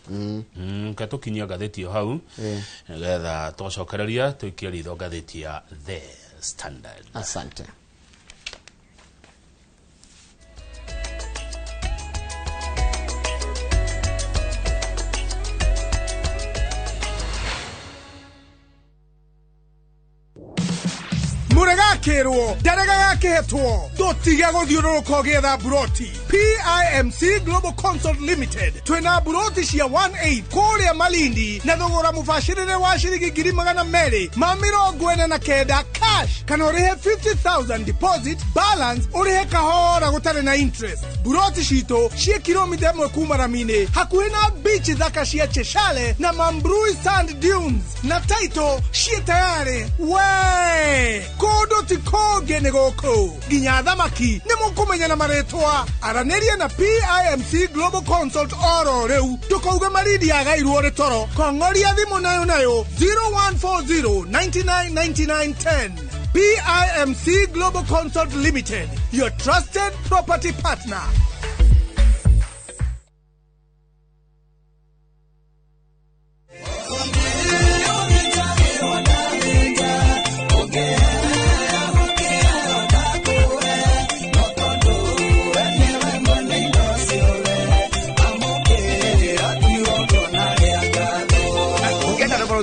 ke tũkinyia ngathĩti ĩyo hau nĩgetha twacokereria tũikie ritho ngathĩti ya The Standard. Asante. Murega ndarega gakĩhetwo tũtige gũthiũrũrũka ũgĩetha buroti. PIMC Global Consult Limited twĩna buroti cia 18 kũrĩa Malindi na thogora mũbacĩrĩre wa ciringi 249 cash kana ũrĩhe 50,000 deposit balance ũrĩhe kahora gũtarĩ na interest. Buroti citũ ciĩ kilomita 1 kuma rami-inĩ hakuhĩ na beach thaka cia Cheshale na Mambrui Sand Dunes na title ciĩ tayarĩ we kũndũ ti kũngĩ nĩ gũkũ nginya thamaki nĩ mũkũmenya na marĩtwa. Aranĩria na PIMC Global Consult oro rĩu ndũkauge Malindi yagairwo rĩ toro kong'oria thimũ nayo nayo 0140 99 99 10. PIMC Global Consult Limited, your trusted property partner.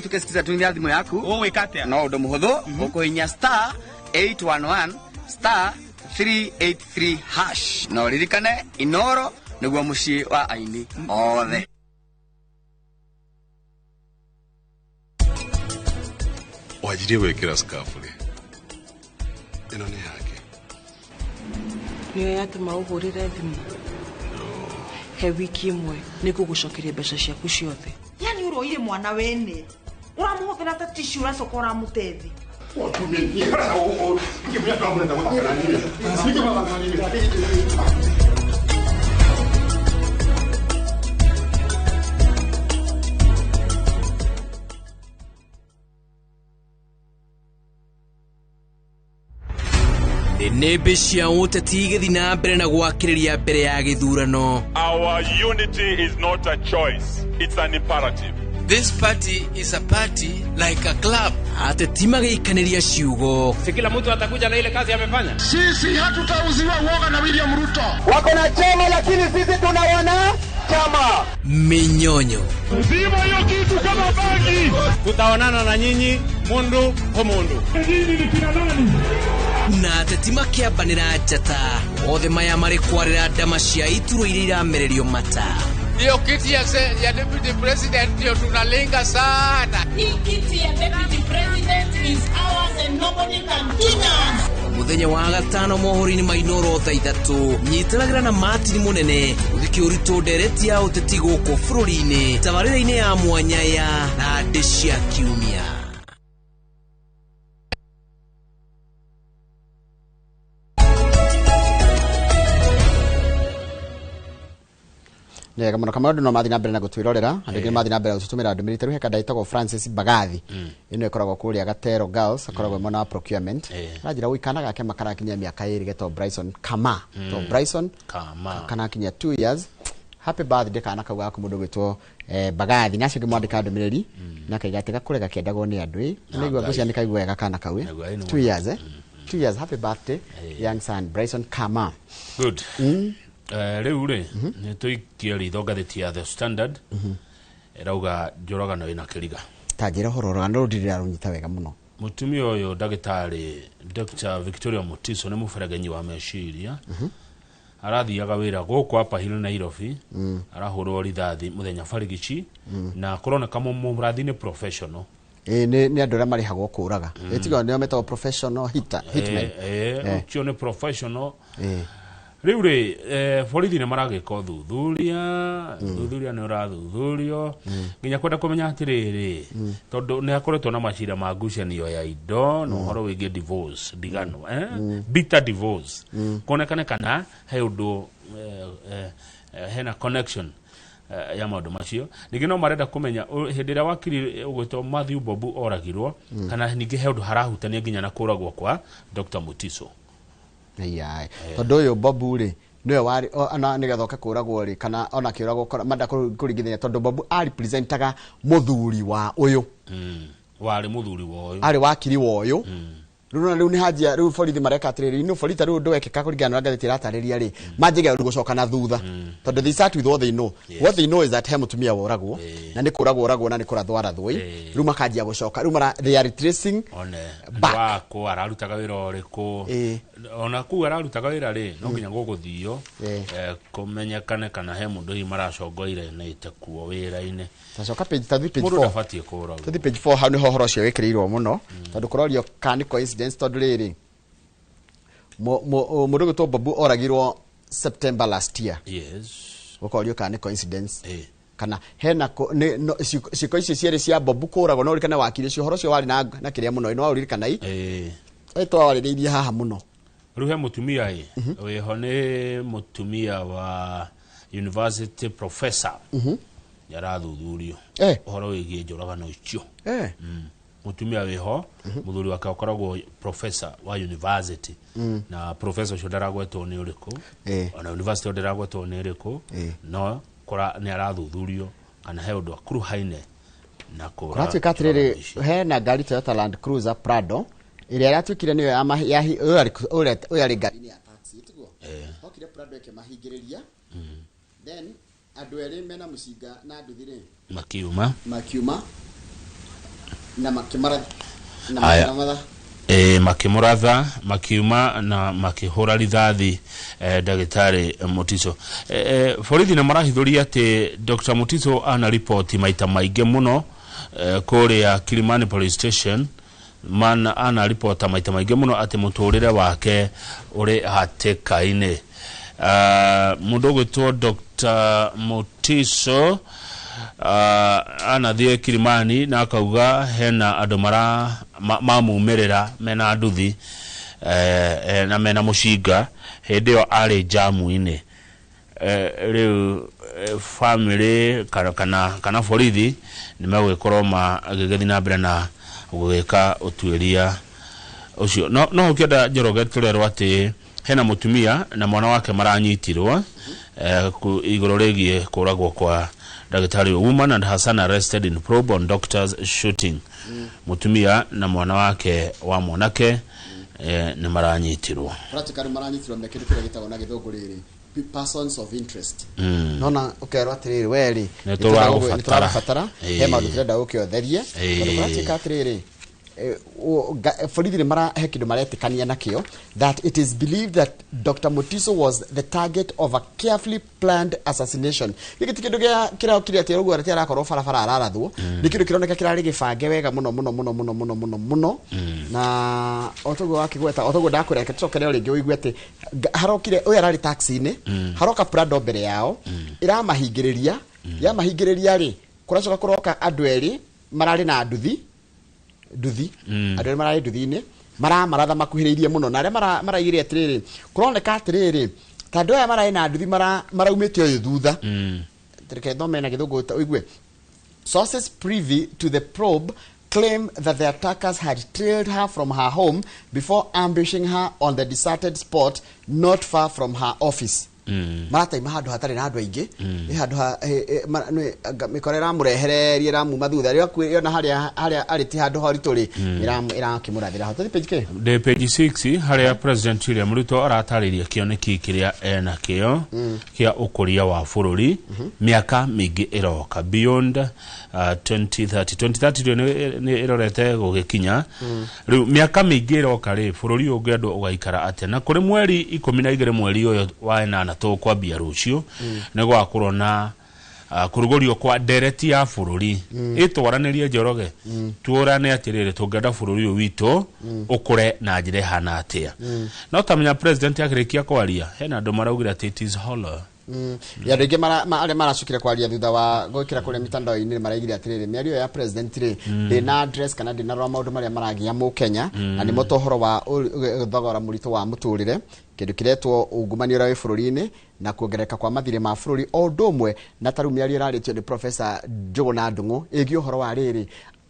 Tukesikiza tumia thimu yaku ũgwĩka atĩa no ũndũ mũhũthũ ũkũhinya star 811 star 383 hash na ũririkane Inoro nĩguo mũciĩ wa aini othe. Wanjirie gwĩkĩra scarf rĩ ĩno nĩ yake nĩyo yatũma ũhũrĩre thimũ he wiki ĩmwe nĩngũgũcokeria mbeca ciaku ciothe. Yani uroire mwana wene uramuhuthira ta tissue uracoka uramutethi. Nĩmbĩ cia ũteti igĩthiĩ na mbere na gwakĩrĩria mbere ya gĩthurano. Our unity is not a choice, it's an imperative. This party is a party like a club. Ateti magĩikanĩria ciugo. Si kila mtu atakuja na ile kazi amefanya. Sisi hatutauziwa uoga na William Ruto. Wako na chama lakini sisi tunaona chama. Minyonyo. Zima hiyo kitu kama bangi. Tutaonana na nyinyi mundu kwa mundu. Nyinyi ni kina nani? Na ateti makĩambanĩra njata. Othe maya marĩ kwarĩra ndama cia ituro iria iramererio mata. Hiyo kiti ya deputy president ndio tunalenga sana. Hii kiti ya deputy president is ours and nobody can deny us. Muthenya wa gatano mohoro-inĩ ma Inooro thaa ithatũ nyitanagĩra na Martin Mũnene gũthikĩ ũritũ ndereti ya ũteti gũkũ bũrũri-inĩ tabarĩra-inĩ ya mwanya ya Thandĩ cia Kiumia. Nega muno kama no mathi na mbere na gutwirorera andu ngi mathi na mbere gutumira ndumiriri taru heka ndaitagwo Francis Bagathi ino ikoragwo kuria Gatero Girls akoragwo mona procurement arajira wikana gake makarakinya miaka 2 getwo Bryson Kama to Bryson Kama kana kinya 2 years happy birthday kana kau gaku mundu gwitwo Bagathi nacio ngimwandika ndumiriri na kaiga ati gakure gakiendagwo ni andu nigua ngucia ni kaigua wega kana kau 2 years 2 years happy birthday young son Bryson Kama. Good. Rĩu rĩ nĩ tũikie ritho ngathĩti ya The Standard ĩrauga njũragano ĩna kĩriga. Ta njĩra ũhoro rũgano rũu rũnyita wega mũno. Mũtumia ũyũ ndagĩtarĩ Dr. Victoria Mutiso nĩ mũberegenyi wa meciria. Arathiaga wĩra gũkũ Upper Hill Nairobi, arahũrwo rithathi mũthenya barigici na kũroneka mũrathi nĩ professional. Nĩ andũ arĩa marĩhagwo kũraga. Ĩtigo nĩo metagwo professional hitman. Ũcio nĩ professional. Rĩu rĩ borithi nĩ maragĩka ũthuthuria thuthuria nĩ ũrathuthurio nginya kwenda kũmenya atĩrĩrĩ tondũ nĩ akoretwo na macira ma ngucanio ya indo na ũhoro wĩgiĩ divorce ndigano bitter divorce kuonekane kana he ũndũ hena connection ya maũndũ macio. Ningĩ no marenda kũmenya hĩndĩ ĩrĩa wakiri ũgwĩtwo Matthew Bobu oragirwo kana ningĩ he ũndũ harahutania nginya na kũragwo kwa Dr. Mutiso. Tondu uyu Bobu ri niwe wari ona nigetha oke kuragwo ri kana ona kiuragwo manda kuringithania tondu Bobu ari presentaga muthuri wa uyu wari muthuri wa uyu ari wakiri wa uyu riu riu ni hajia riu borithi mareka atiriri no borithi riu ndu wekeka kuringana na ngathĩti ĩratarĩria ri manjige riu gucoka na thutha tondu they start with what they know. What they know is that he mutumia woragwo na ni kuragwo oragwo na ni kurathwo arathwo riu makanjia gucoka riu mara they are tracing one wako ararutaga wĩra ũrĩkũ ona kuu ararutaga wĩra rĩ no nginya gũgũthio kũmenyekane kana he mũndũ hihi maracongoire na ĩte kuo wĩra-inĩ. Tacoka page tathi page 4 mũndũ ndabatiĩ kũragwo tathi page 4 hau nĩho ũhoro ũcio wĩkĩrĩirwo mũno tondu kũrorio kana nĩ coincidence tondu rĩrĩ mũndũ gwĩtwo Bobu oragirwo September last year. Yes, gũkorio kana nĩ coincidence kana hena ciĩko icio cierĩ cia Bobu kũragwo no ũririkane wakiri ũcio ũhoro ũcio warĩ na kĩrĩa mũno no ũririkana i twawarĩrĩirie haha mũno. Rĩu he mũtumia ĩ wĩho nĩ mũtumia wa university professor nĩarathuthurio ũhoro wĩgiĩ njũragano icio. Mutumia wĩho muthuri wake akoragwo professor wa university na professor ũcio ndaragwetwo nĩ ũrĩkũ ona university ndaragwetwo nĩ ĩrĩkũ no kora nĩ arathuthurio kana he ũndũ akuruhaine na kũra. Kũratuĩka atĩrĩrĩ hena ngari Toyota Land Cruiser Prado ĩrĩa ĩratuĩkire nĩyo ũyũ arĩ ngari-inĩ ya taxi tiguo okire Prado ĩkĩmahingĩrĩria then andũ erĩ mena mũcinga na nduthi rĩ makiuma na makĩmũratha makiuma na makĩhũra rithathi ndagĩtarĩ Mutiso. Borithi nĩ marahithũria atĩ Dr. Mutiso ana ripoti maita maingĩ mũno kũrĩa Kilimani Police Station mana ana ripota maita maingĩ mũno atĩ mũtũrĩre wake ũrĩ hatĩka-inĩ. Mũndũ ũgwĩtwo Dr. Mutiso anathiĩ Kilimani na akauga hena andũ mara mamumĩrĩra mena nduthi na mena mũcinga hĩndĩ ĩyo arĩ jamu-inĩ. Rĩu family kana borithi nĩ megũgĩkorwo magĩgĩthiĩ na mbere na gũgĩka ũtuĩria Ũcio no ũkĩenda Njoroge, tũrerwo atĩ hena mũtumia na mwana wake maranyitirwo igũrũ rĩgiĩ kũragwo kwa ndagĩtarĩ. Woman and her son arrested in probe on doctors shooting. Mũtumia na mwana wake wa mwanake nĩ maranyitirwo. Practically maranyitirwo me kĩndũ kĩrĩa gĩtagwo na gĩthũngũ rĩrĩ persons of interest. Nona ũkerwo atĩrĩrĩ, we rĩ, Nĩ tũragũbatara. Tũragũbatara he maũndũ tũrenda ũke ũtherie, tondũ kũratuĩka atĩrĩrĩ, borithi nĩ mara he kĩndũ maretĩkania nakĩo, that it is believed that Dr. Mutiso was the target of a carefully planned assassination. Gĩkĩ ti kĩndũ gĩa kĩraokire atĩ ũguo atĩ arakorwo barabara ararathwo. Nĩ kĩndũ kĩroneka kĩrarĩ gĩbange wega mũno mũno mũno mũno mũno mũno mũno. Na o toguo wakĩgweta, o toguo ndakwĩra, reke tũcokere o rĩngĩ ũigue atĩ harokire ũyũ ararĩ taxi-inĩ, haroka Prado mbere yao ĩramahingĩrĩria. Yamahingĩrĩria rĩ, kũracoka kũroka andũ erĩ mararĩ na nduthi nduthi. Andũ erĩ mararĩ nduthi-inĩ maramaratha makuhĩrĩirie mũno, na arĩa maraigire atĩrĩrĩ, kũroneka atĩrĩrĩ, ta andũ aya mararĩ na nduthi maraumĩte ũyũ thutha. Reke thome na gĩthũngũ ũigue. Sources privy to the probe claim that the attackers had trailed her from her home before ambushing her on the deserted spot not far from her office. Marataima handũ hatarĩ na andũ aingĩ. Nĩ handũ mĩkora ĩramũrehereria, ĩramuma thutha rĩrĩa yona harĩa arĩ ti handũ haritũ rĩ, ĩrakĩmũrathĩra ho. Tũthiĩ page kĩ? Ndĩ page 6 harĩa President William Ruto aratarĩria kĩoneki kĩrĩa enakĩo kĩa ũkũria wa bũrũri mĩaka mĩingĩ ĩroka, beyond 2030. 2030 rĩu nĩ ĩrorete gũgĩkinya. Rĩu mĩaka mĩingĩ ĩroka rĩ, bũrũri ũyũ ũngĩendwo ũgaikara atĩa? Na kũrĩ mweri 12 mweri ũyũ wa ĩnana, tũkwambia rũciũ, nĩ gũgakorwo na kũrugũrio kwa ndereti ya bũrũri ĩtwaranĩrie. Njoroge, tuorane atĩrĩrĩ, tũngĩenda bũrũri ũyũ witũ ũkũre na njĩra ĩhana atĩa? No tamenya president akĩrĩkia kwaria, hena andũ maraugire atĩ it is hollow. Ya andũ aingĩ arĩa maracokire kwaria thutha wa gwĩkĩra kũrĩa mitandao-inĩ maraigire atĩrĩrĩ, mĩario ya president rĩ, ndĩna address kana ndĩnarora maũndũ marĩa maragia mũkenya, na nĩmo ta ũhoro wa thogora mũritũ wa mũtũrĩre, kĩndũ kĩretwo ungumania ũrĩa wĩ bũrũri-inĩ, na kuongerereka kwa mathirĩ ma bũrũri, o ũndũ ũmwe na tarĩu mĩario ĩrarĩtio nĩ Professor Njũgũna Ndung'u ĩgiĩ ũhoro wa rĩrĩ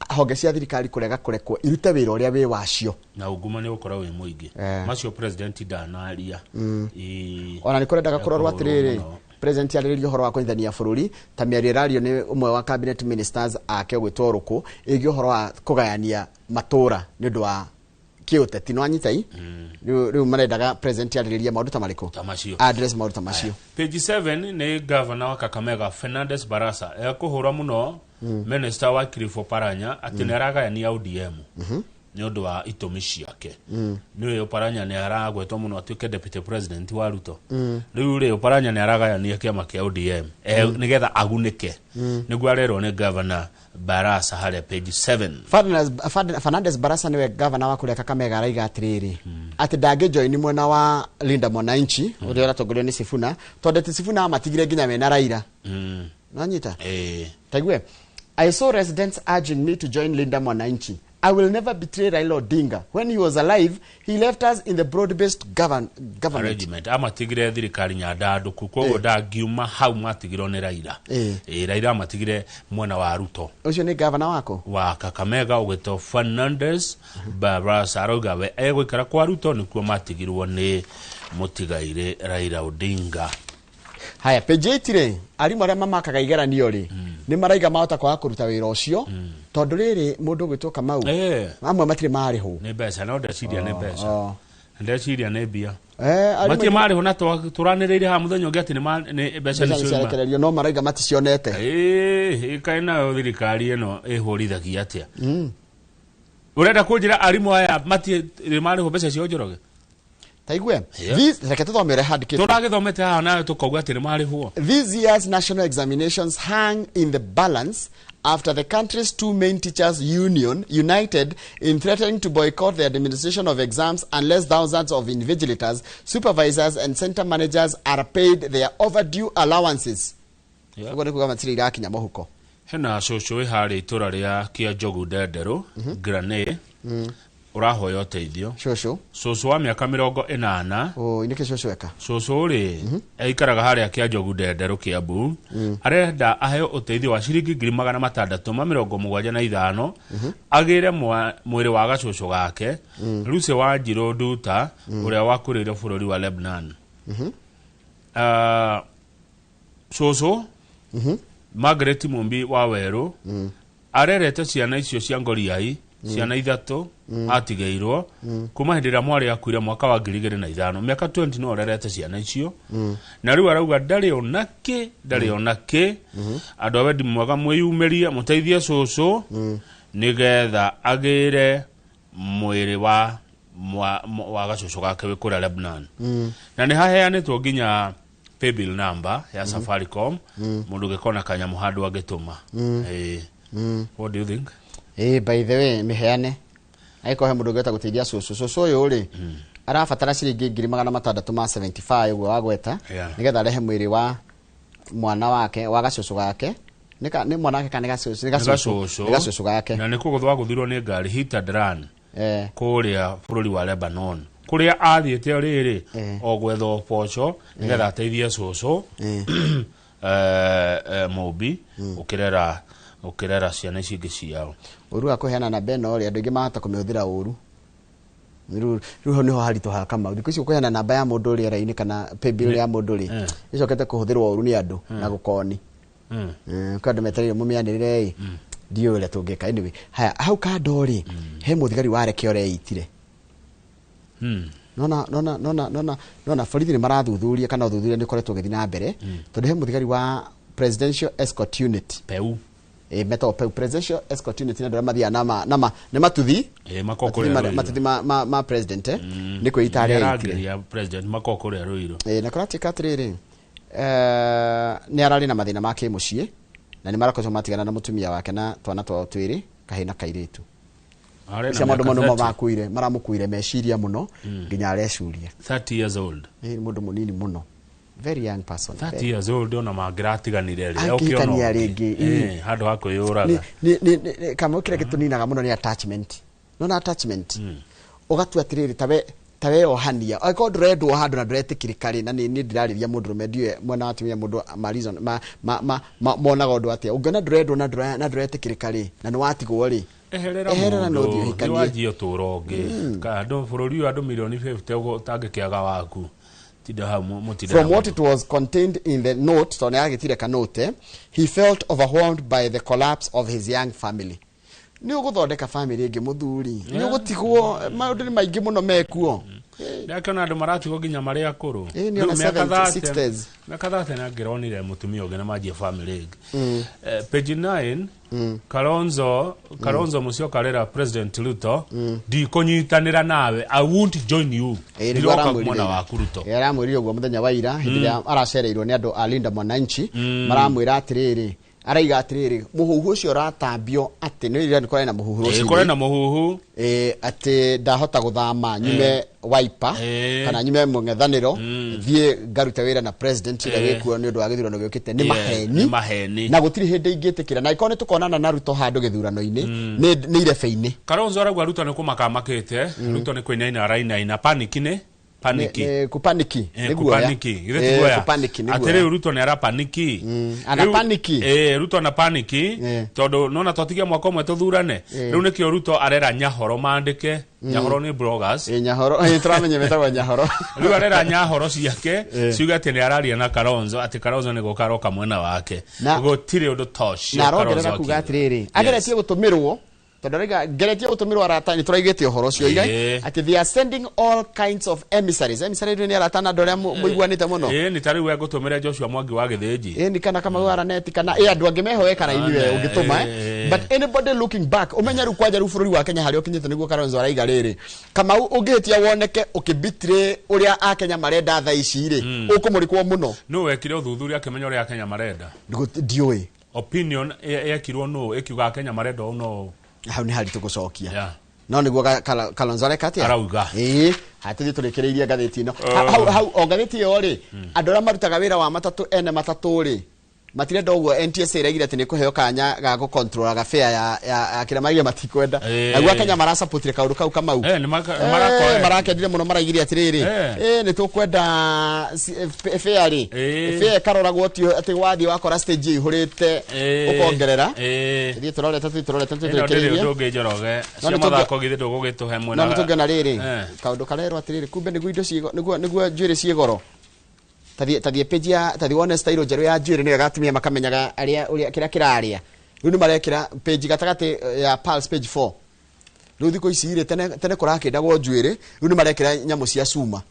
honge cia thirikari kũrega kũrekwo irute wĩra ũrĩa wĩ wacio. Na ungumania gũkorwo wĩ mũingĩ. Macio president ndanaria. Ona nĩ kũrendaga kũrorwo Ekũhũrwo atĩrĩrĩ, mũno. President arĩrĩria ũhoro wa kũnyitithania bũrũri, ta mĩario ĩrario nĩ ũmwe wa cabinet ministers ake ũgwĩtwo Rũkũ ĩgiĩ ũhoro wa kũgayania matũra nĩ ũndũ wa kĩũteti. No anyitai rĩu marendaga president arĩrĩrie maũndũ ta marĩkũ? Ta macio. Address maũndũ ta macio. Page 7 nĩ governor wa Kakamega Fernandes Barasa ekũhũra mũno minister wa Wycliffe Oparanya atĩ nĩ aragayania ODM nĩ ũndũ wa itũmi ciake. Nĩwe Oparanya nĩ aragwetwo mũno atuĩke deputy president wa Ruto. Rĩu rĩ, Oparanya nĩ aragayania kĩama kĩa ODM nĩgetha agunĩke, nĩguo arerwo nĩ governor Barasa harĩa page 7. Fernandes Barasa nĩwe gavana wa kũrĩa Kakamega, araiga atĩrĩrĩ, atĩ ndangĩjoini mwena wa Linda Mwananchi ũrĩa ũratongorio nĩ Sifuna, tondũ atĩ Sifuna amatigire nginya mena Raila. Nanyita? Eh. Taigue. I saw residents urging me to join Linda Mwananchi. I will never betray Raila Odinga. When he was alive, he left us in the broad-based government. Arrangement amatigire thirikari nyandandũku, koguo ndangiuma hau matigirwo nĩ Raila. Raila amatigire mwena wa Ruto. Ũcio nĩ gavana wako? Wa Kakamega ũgwĩtwo Fernandes Barasa arauga we egũikara kwa Ruto, nĩkuo matigirwo nĩ mũtigairĩ Raila Odinga. Haya, page 8 rĩ, arimũ arĩa mamakaga igeranio rĩ, nĩ maraiga mahota kwaga kũruta wĩra ũcio, tondũ rĩrĩ mũndũ ũgwĩtwo Kamau, amwe matirĩ marĩhwo. Nĩ mbeca, no ndeciria nĩ mbeca, ndeciria nĩ mbia. Arimũ matirĩ marĩhwo, na tũranĩrĩire haha mũthenya ũngĩ atĩ nĩ mbeca mbeca nĩ ciauma. Nĩciarekererio, no maraiga maticionete. Ĩĩ, kaĩ nayo thirikari ĩno ĩhũrithagia atĩa? Ũrenda kũnjĩra arimũ aya matirĩ marĩhwo mbeca cio, Njoroge? Taigue. Yeah. Reke tũthome ũrĩa handĩkĩtwo. Tũragĩthomete haha nawe tũkauga atĩ nĩ marĩhwo. This year's national examinations hang in the balance after the country's two main teachers' union united in threatening to boycott the administration of exams unless thousands of invigilators, supervisors and center managers are paid their overdue allowances. Ũguo nĩ kuga matirĩ irakinya mũhuko. Hena cũcũ wĩ harĩa itũra rĩa Kĩanjogu Ndenderũ Granĩ. Ũrahoya ũteithio. Cũcũ. Cũcũ wa mĩaka 80. Ũ nĩkĩ cũcũ eka? Cũcũ rĩ, aikaraga harĩa Kĩanjogu Ndenderũ Kĩambu. Arenda aheo ũteithio wa ciringi 675,000 agĩre mwĩrĩ wa gacũcũ gake Lucy wa Njirũ Nduta ũrĩa wakuĩrĩire bũrũri wa Lebanon. Cũcũ Margaret Mumbi wa Werũ arerete ciana icio cia ngoriai ciana 3 atigĩirwo kuma hĩndĩ ĩrĩa mwarĩ akuire mwaka wa 2005 mĩaka 20 no arerete ciana icio na rĩu arauga ndarĩ ona kĩ andũ a wendi mwega mwĩyumĩrie mũteithie cũcũ nĩgetha agĩre mwĩrĩ wa gacũcũ gake wĩ kũrĩa Lebanon. Na nĩ haheanĩtwo nginya paybill number ya Safaricom mũndũ ũngĩkona kanyamũ handũ angĩtũma. What do you think? By the way, miheane. Aiko he mundu ũngĩhota gũteithia cũcũ. Cũcũ ũyũ rĩ, arabatara ciringi 675,000 ũguo wagweta, nĩgetha arehe mwĩrĩ wa mwana wake, wa gacũcũ gake. Nĩ mwana wake kana nĩ gacũcũ? Nĩ gacũcũ. Nĩ gacũcũ gake. Na nĩ kũgũthwo agũthirwo nĩ ngari hit and run kũrĩa bũrũri wa Lebanon. Kũrĩa athiĩte rĩrĩ, o gwetha ũboco nĩgetha ateithie cũcũ Mumbi ũkĩrera ciana ici ingĩ ciao. Ũru wa kũheana namba ĩno rĩ, andũ aingĩ mahota kũmĩhũthĩra ũru. Rĩu hau nĩho haritũ ha Kamau. Thikũ ici ũkũheana namba ya mũndũ rĩera-inĩ kana paybill ya mũndũ rĩ, ĩcokete kũhũthĩrwo ũru nĩ andũ na gũkoni. Kwĩ andũ metereire mũmĩanĩrĩre ĩ, ndiũĩ ũrĩa tũngĩka. Anyway, haya hau kando rĩ, he mũthigari wareke ũreitire. Nona borithi nĩ marathuthuria kana ũthuthuria nĩ ũkoretwo ũgĩthiĩ na mbere, tondũ he mũthigari wa Presidential Escort Unit. PEU. Metagwo PEU, Presidential Escort Unit, nĩ andũ arĩa mathiaga na nĩ matuthi. Matuthi ma president, nĩ kwĩita arĩa eitire. President makoo kũrĩa Ruiru. Na kũratuĩka atĩrĩrĩ, nĩ ararĩ na mathĩna ma kĩmũciĩ na nĩ marakoretwo matigana na mũtumia wake na twana twao twĩrĩ, kahĩĩ na kairĩtu. Cia maũndũ mũno makuire, maramũkuire meciria mũno nginya arecuria. 30 years old. Nĩ mũndũ mũnini mũno. Very young person. 30 years old ona mangĩratiganire rĩ, ũkĩona rĩngĩ. Handũ ha kwĩyũraga. Nĩ Kamau kĩrĩa gĩtũninaga mũno nĩ attachment. Nona attachment. Ũgatua atĩrĩrĩ ta we ohania. Angĩkorwo ndũrendwo handũ na ndũretĩkĩrĩka rĩ, na nĩ ndĩrarĩria mũndũ rũme, ndiũĩ mwena wa atumia mũndũ ma reason ma monaga ũndũ atĩa. Ũngĩona ndũrendwo na ndũretĩkĩrĩka rĩ, na nĩ watigwo rĩ, eherera mũndũ, nĩ wanjia ũtũũro ũngĩ. Andũ bũrũri ũyũ andũ milioni 50 ũguo ũtangĩkĩaga waku. From what it was contained in the note, tondũ nĩ kanote, he felt overwhelmed by the collapse of his young family. Nĩ ũgũthondeka family ĩngĩ mũthuri, nĩ ũgũtigwo maũndũ nĩ maingĩ mũno mekuo. Ndakĩona andũ maratigwo nginya marĩ akũrũ. Mĩaka 30 na ngĩronire mũtumia ũngĩ na manjie family ĩngĩ. Page 9, Kalonzo Musyoka arera President Ruto, ndikũnyitanĩra nawe, I won't join you. Ndiroka mwena waku Ruto. Aramwĩrire ũguo mũthenya wa ira hĩndĩ ĩrĩa aracereirwo nĩ andũ a Linda Mwananchi, maramwĩra atĩrĩrĩ, araiga atĩrĩrĩ, mũhuhu ũcio ũratambio atĩ nĩ ira nĩ kũrarĩ na mũhuhu rũcinĩ. Kũrarĩ na mũhuhu. Atĩ ndahota gũthama nyume Wiper kana nyume mũng'ethanĩro thiĩ ngarute wĩra na president ũrĩa wĩkuo nĩ ũndũ wa gĩthurano gĩũkĩte nĩ maheni. Na gũtirĩ hĩndĩ ingĩtĩkĩra na ĩkorwo nĩ tũkonana na Ruto handũ gĩthurano-inĩ nĩ irebe-inĩ. Kalonzo arauga Ruto nĩ kũmaka amakĩte, Ruto nĩ kũinaina arainaina, paniki-nĩ paniki. Kupaniki. Kupaniki. Kupaniki. Atĩrĩ Ruto nĩ arapaniki. Ana paniki. Ruto ana paniki tondũ nona twatigia mwaka ũmwe tũthurane. Rĩu nĩkĩo Ruto arera Nyahoro mandĩke. Nyahoro nĩ bloggers. Nyahoro, tũramenya metagwo Nyahoro. Rĩu arera Nyahoro ciake ciuge atĩ nĩ araria na Kalonzo, atĩ Kalonzo nĩ gũka aroka mwena wake. Gũtirĩ ũndũ ta ũcio. Na arongerera kuga atĩrĩrĩ, ageretie gũtũmĩrwo tondũ arauga ngeretie gũtũmĩrwo arata nĩ tũraigĩte ũhoro ũcio iga atĩ they are sending all kinds of emissaries. Emissary nĩ arata na andũ arĩa mũiguanĩte mũno. Nĩ ta rĩu we ngũtũmĩre Joshua Mwangi wa Gĩthĩnji. Nĩ kana Kamau Araneti kana andũ angĩ meho kana inyuĩ ũngĩtũma. But anybody looking back, ũmenye rĩu kwanja rĩu bũrũri wa Kenya harĩa ũkinyĩte nĩguo Kalonzo araiga rĩrĩ, Kamau ũngĩhĩtia woneke ũkĩbitire ũrĩa Akenya marenda thaa ici rĩ, ũkũmũrĩkwo mũno. Nũ wekire ũthuthuria akĩmenya ũrĩa Akenya marenda? Ndiũĩ. Opinion yekirwo nũ ĩkiuga Akenya marenda ũũ no hau nĩ haritũ gũcokia. No nĩguo Kalonzo areka atĩa? Arauga. Hatũthiĩ tũrĩkĩrĩirie ngathĩti ĩno. Hau o ngathĩti ĩyo rĩ, andũ arĩa marutaga wĩra wa matatũ ene matatũ rĩ, Matirenda ũguo NTSA ĩraigire atĩ nĩ kũheo kanya ga gũcontrolaga fare ya kĩrĩa maraigire matikwenda. Naguo Kenya marasupportire kaũndũ kau Kamau. Marakendire mũno maraigire atĩrĩrĩ nĩ tũkwenda fare rĩ fare ĩkaroragwo ti atĩ wathiĩ wakora stage ĩihũrĩte ũkongerera. Ithuĩ tũrorete tũrĩkĩrĩrie. Ũndũ ũngĩ Njoroge cia mathako githĩ ndũgũgĩtũhe mwena. No nĩtũngĩona rĩrĩ kaũndũ karerwo atĩrĩrĩ kumbe nĩguo indo nĩguo njuĩrĩ ciĩ goro. Tathie page ya tathie wone style njerũ ya njuĩrĩ nĩyo gatumia makamenyaga arĩa ũrĩa kĩrĩa kĩrarĩa. Rĩu nĩ marekĩra page gatagatĩ ya Pulse page 4. Rĩu thikũ ici rĩ tene kũrakĩndagwo njuĩrĩ, rĩu nĩ marekĩra nyamũ cia cuma,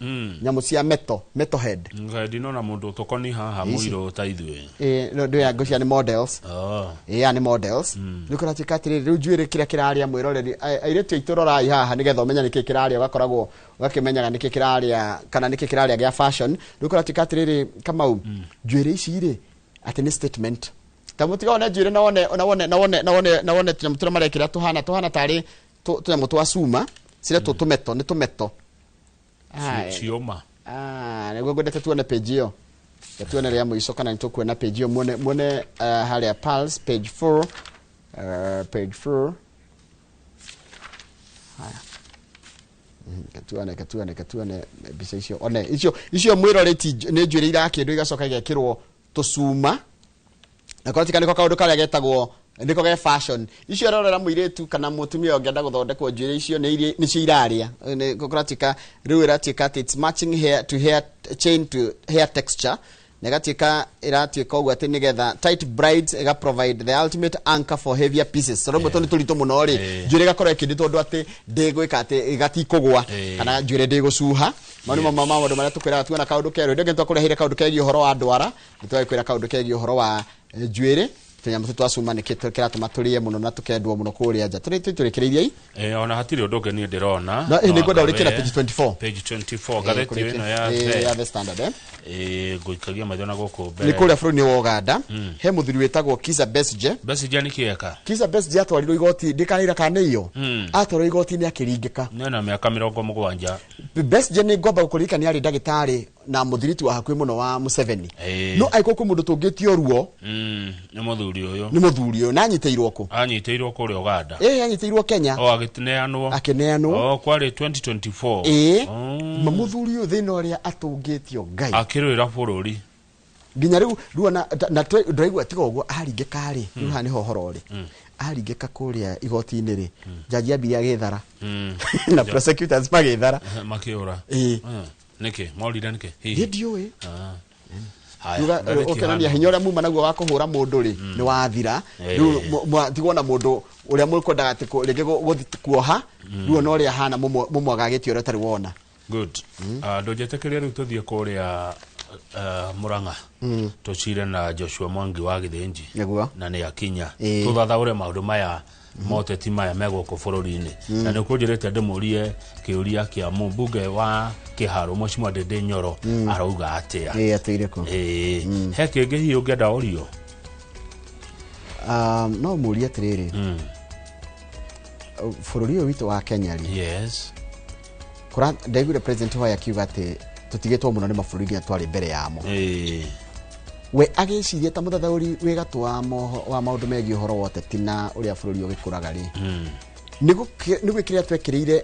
nyamũ cia metal head. Ngai ndinona mũndũ tũkoni haha mũirũ ta ithuĩ. No ndũ ya ngũcia nĩ models. Ya nĩ models. Rĩu kũratuĩka atĩrĩrĩ rĩu njuĩrĩ kĩrĩa kĩrarĩa mwĩroreri airĩtu aitũ rorai haha nĩgetha ũmenye nĩkĩ kĩrarĩa ũgakoragwo ũgakĩmenyaga nĩkĩ kĩrarĩa kana nĩkĩ kĩrarĩa gĩa fashion. Rĩu kũratuĩka atĩrĩrĩ Kamau njuĩrĩ ici rĩ atĩ nĩ statement. Ta mũtiga one njuĩrĩ na wone na wone na wone na wone na wone tũnyamũ tũrĩa marekĩra tũhana tarĩ tũnyamũ twa cuma cire tũmeto nĩ tũmeto. Cioma. Nĩguo ngwendete tuone page ĩyo. Tuone rĩa mũico kana nĩ tũkuona page ĩyo muone harĩa Pulse page 4 page 4. Haya. Katuone mbica icio. One icio mwĩroreti nĩ njuĩrĩ irakĩndwo igacoka igekĩrwo tũcuma. Na kũratuĩka nĩko kaũndũ karĩa getagwo nĩko ge fashion. Icio rorera mũirĩtu kana mũtumia ũngĩenda gũthondekwo njuĩrĩ icio nĩcio irarĩa. Kũratuĩka rĩu ĩratuĩka atĩ it's matching hair to hair chain to hair texture. Na ĩgatuĩka ĩratuĩka ũguo atĩ nĩgetha tight brides ĩga provide the ultimate anchor for heavier pieces. Tondũ rĩmwe tondũ nĩ tũritũ mũno rĩ njuĩrĩ ĩgakorwo ĩkĩndĩtwo ũndũ atĩ ndĩgwĩka atĩ ĩgatikũgwa kana njuĩrĩ ndĩgũcuha. Mau nĩmo maũndũ marĩa tũkwĩraga tuona kaũndũ kerũ. Hĩndĩ ĩngĩ nĩtwakũreheire kaũndũ kegiĩ ũhoro wa ndwara, nĩtwagĩkwĩra kaũndũ kegiĩ ũhoro wa njuĩrĩ. Tũnyamũ tũtũ twa cuma nĩkĩ kĩratũma tũrĩe mũno na tũkendwo mũno kũrĩa nja. Tũrĩkĩrĩirie i? Ona hatirĩ ũndũ ũngĩ niĩ ndĩrona. No nĩngwenda ũrĩkĩra page 24. Page 24 ngathĩti ĩno ya The Standard. Ngũikagia maitho na gũkũ mbere. Nĩ kũrĩa bũrũri-inĩ wa Uganda he mũthuri wĩtagwo Kizza Besigye. Besigye nĩ kĩeka? Kizza Besigye atwarirwo igoti ndĩkanĩira kana nĩ iyo. Atwarirwo igoti-inĩ akĩringĩka. Nĩ mĩaka 70. Besigye nĩ ngwamba gũkũririkania arĩ ndagĩtarĩ na mũthiriti wa hakuhĩ mũno wa Museveni. No angĩkorwo kwĩ mũndũ tũngĩtio ruo nĩ mũthuri ũyũ. Nĩ mũthuri ũyũ na anyitĩirwo kũ? Anyitĩirwo kũrĩa Uganda. Anyitĩirwo Kenya. Agĩneanwo. Akĩneanwo. Kwarĩ 2024. Mũthuri ũyũ thĩna ũrĩa atũngĩtio Ngai. Akĩrũĩra bũrũri. Nginya rĩu ruo na ndĩraigua tiga ũguo aringĩka rĩ, rĩu haha nĩho ũhoro ũrĩ. Aringĩka kũrĩa igoti-inĩ rĩ, jaji ambire agĩthara. Na prosecutors magĩthara. Makĩũra. Nĩkĩ? Morire nĩkĩ? Hihi. Ndiũĩ. Ũkĩonania hinya ũrĩa muma naguo wa kũhũra mũndũ rĩ nĩ wathira. Rĩu tigwo na mũndũ ũrĩa mũkwendaga atĩ rĩngĩ gũthiĩ kuoha rĩu ona ũrĩa ahana mũmwagagĩtie ũrĩa ũtarĩ wona. Good. Ndũnjĩtĩkĩrie rĩu tũthiĩ kũrĩa Murang'a tũcire na Joshua Mwangi wa Gĩthĩnji na nĩ akinya tũthathaũre maũndũ maya moteti maya me gũkũ bũrũri-inĩ. Na nĩ ũkũnjĩrĩte ndĩmũrie kĩũria kĩa mũmbunge wa Kĩharũ Mheshimiwa Ndindi Nyoro arauga atĩa. Atĩire kũ? He kĩngĩ hihi ũngĩenda ũrio? No mũrie atĩrĩrĩ, bũrũri ũyũ witũ wa Kenya rĩ, yes, ndaiguire President Uhuru akiuga atĩ tũtigĩtwo mũno nĩ mabũrũri nginya twarĩ mbere yamo. We agĩciria ta mũthathaũri wĩ gatũ wa maũndũ megiĩ ũhoro wa ũteti na ũrĩa bũrũri ũgĩkũraga rĩ, nĩ gwĩkĩrĩra twekĩrĩire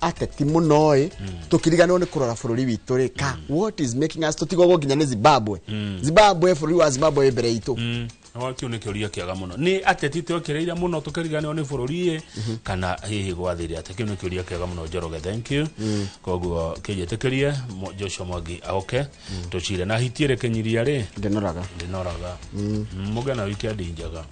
ateti mũno ĩ, tũkĩriganĩrwo nĩ kũrora bũrũri witũ rĩ, ka what is making us tũtigwo nginya nĩ Zimbabwe. Zimbabwe, bũrũri wa Zimbabwe wĩ mbere itũ. Kĩu nĩ kĩũria kĩega mũno. Nĩ ateti twekĩrĩire mũno tũkĩriganĩrwo nĩ bũrũri ĩ, kana hihi gwathire atĩ? Kĩu nĩ kĩũria kĩega mũno Njoroge, thank you. Koguo kĩnjĩtĩkĩrie Joshua Mwangi oke tũcire na hiti ĩrĩ kĩnyiria rĩ. Ndĩnoraga. Ndĩnoraga. Mũgĩe na weekend njega.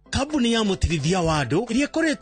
Kambuni ya mũtigithia wa andũ ĩrĩa ĩkoretwo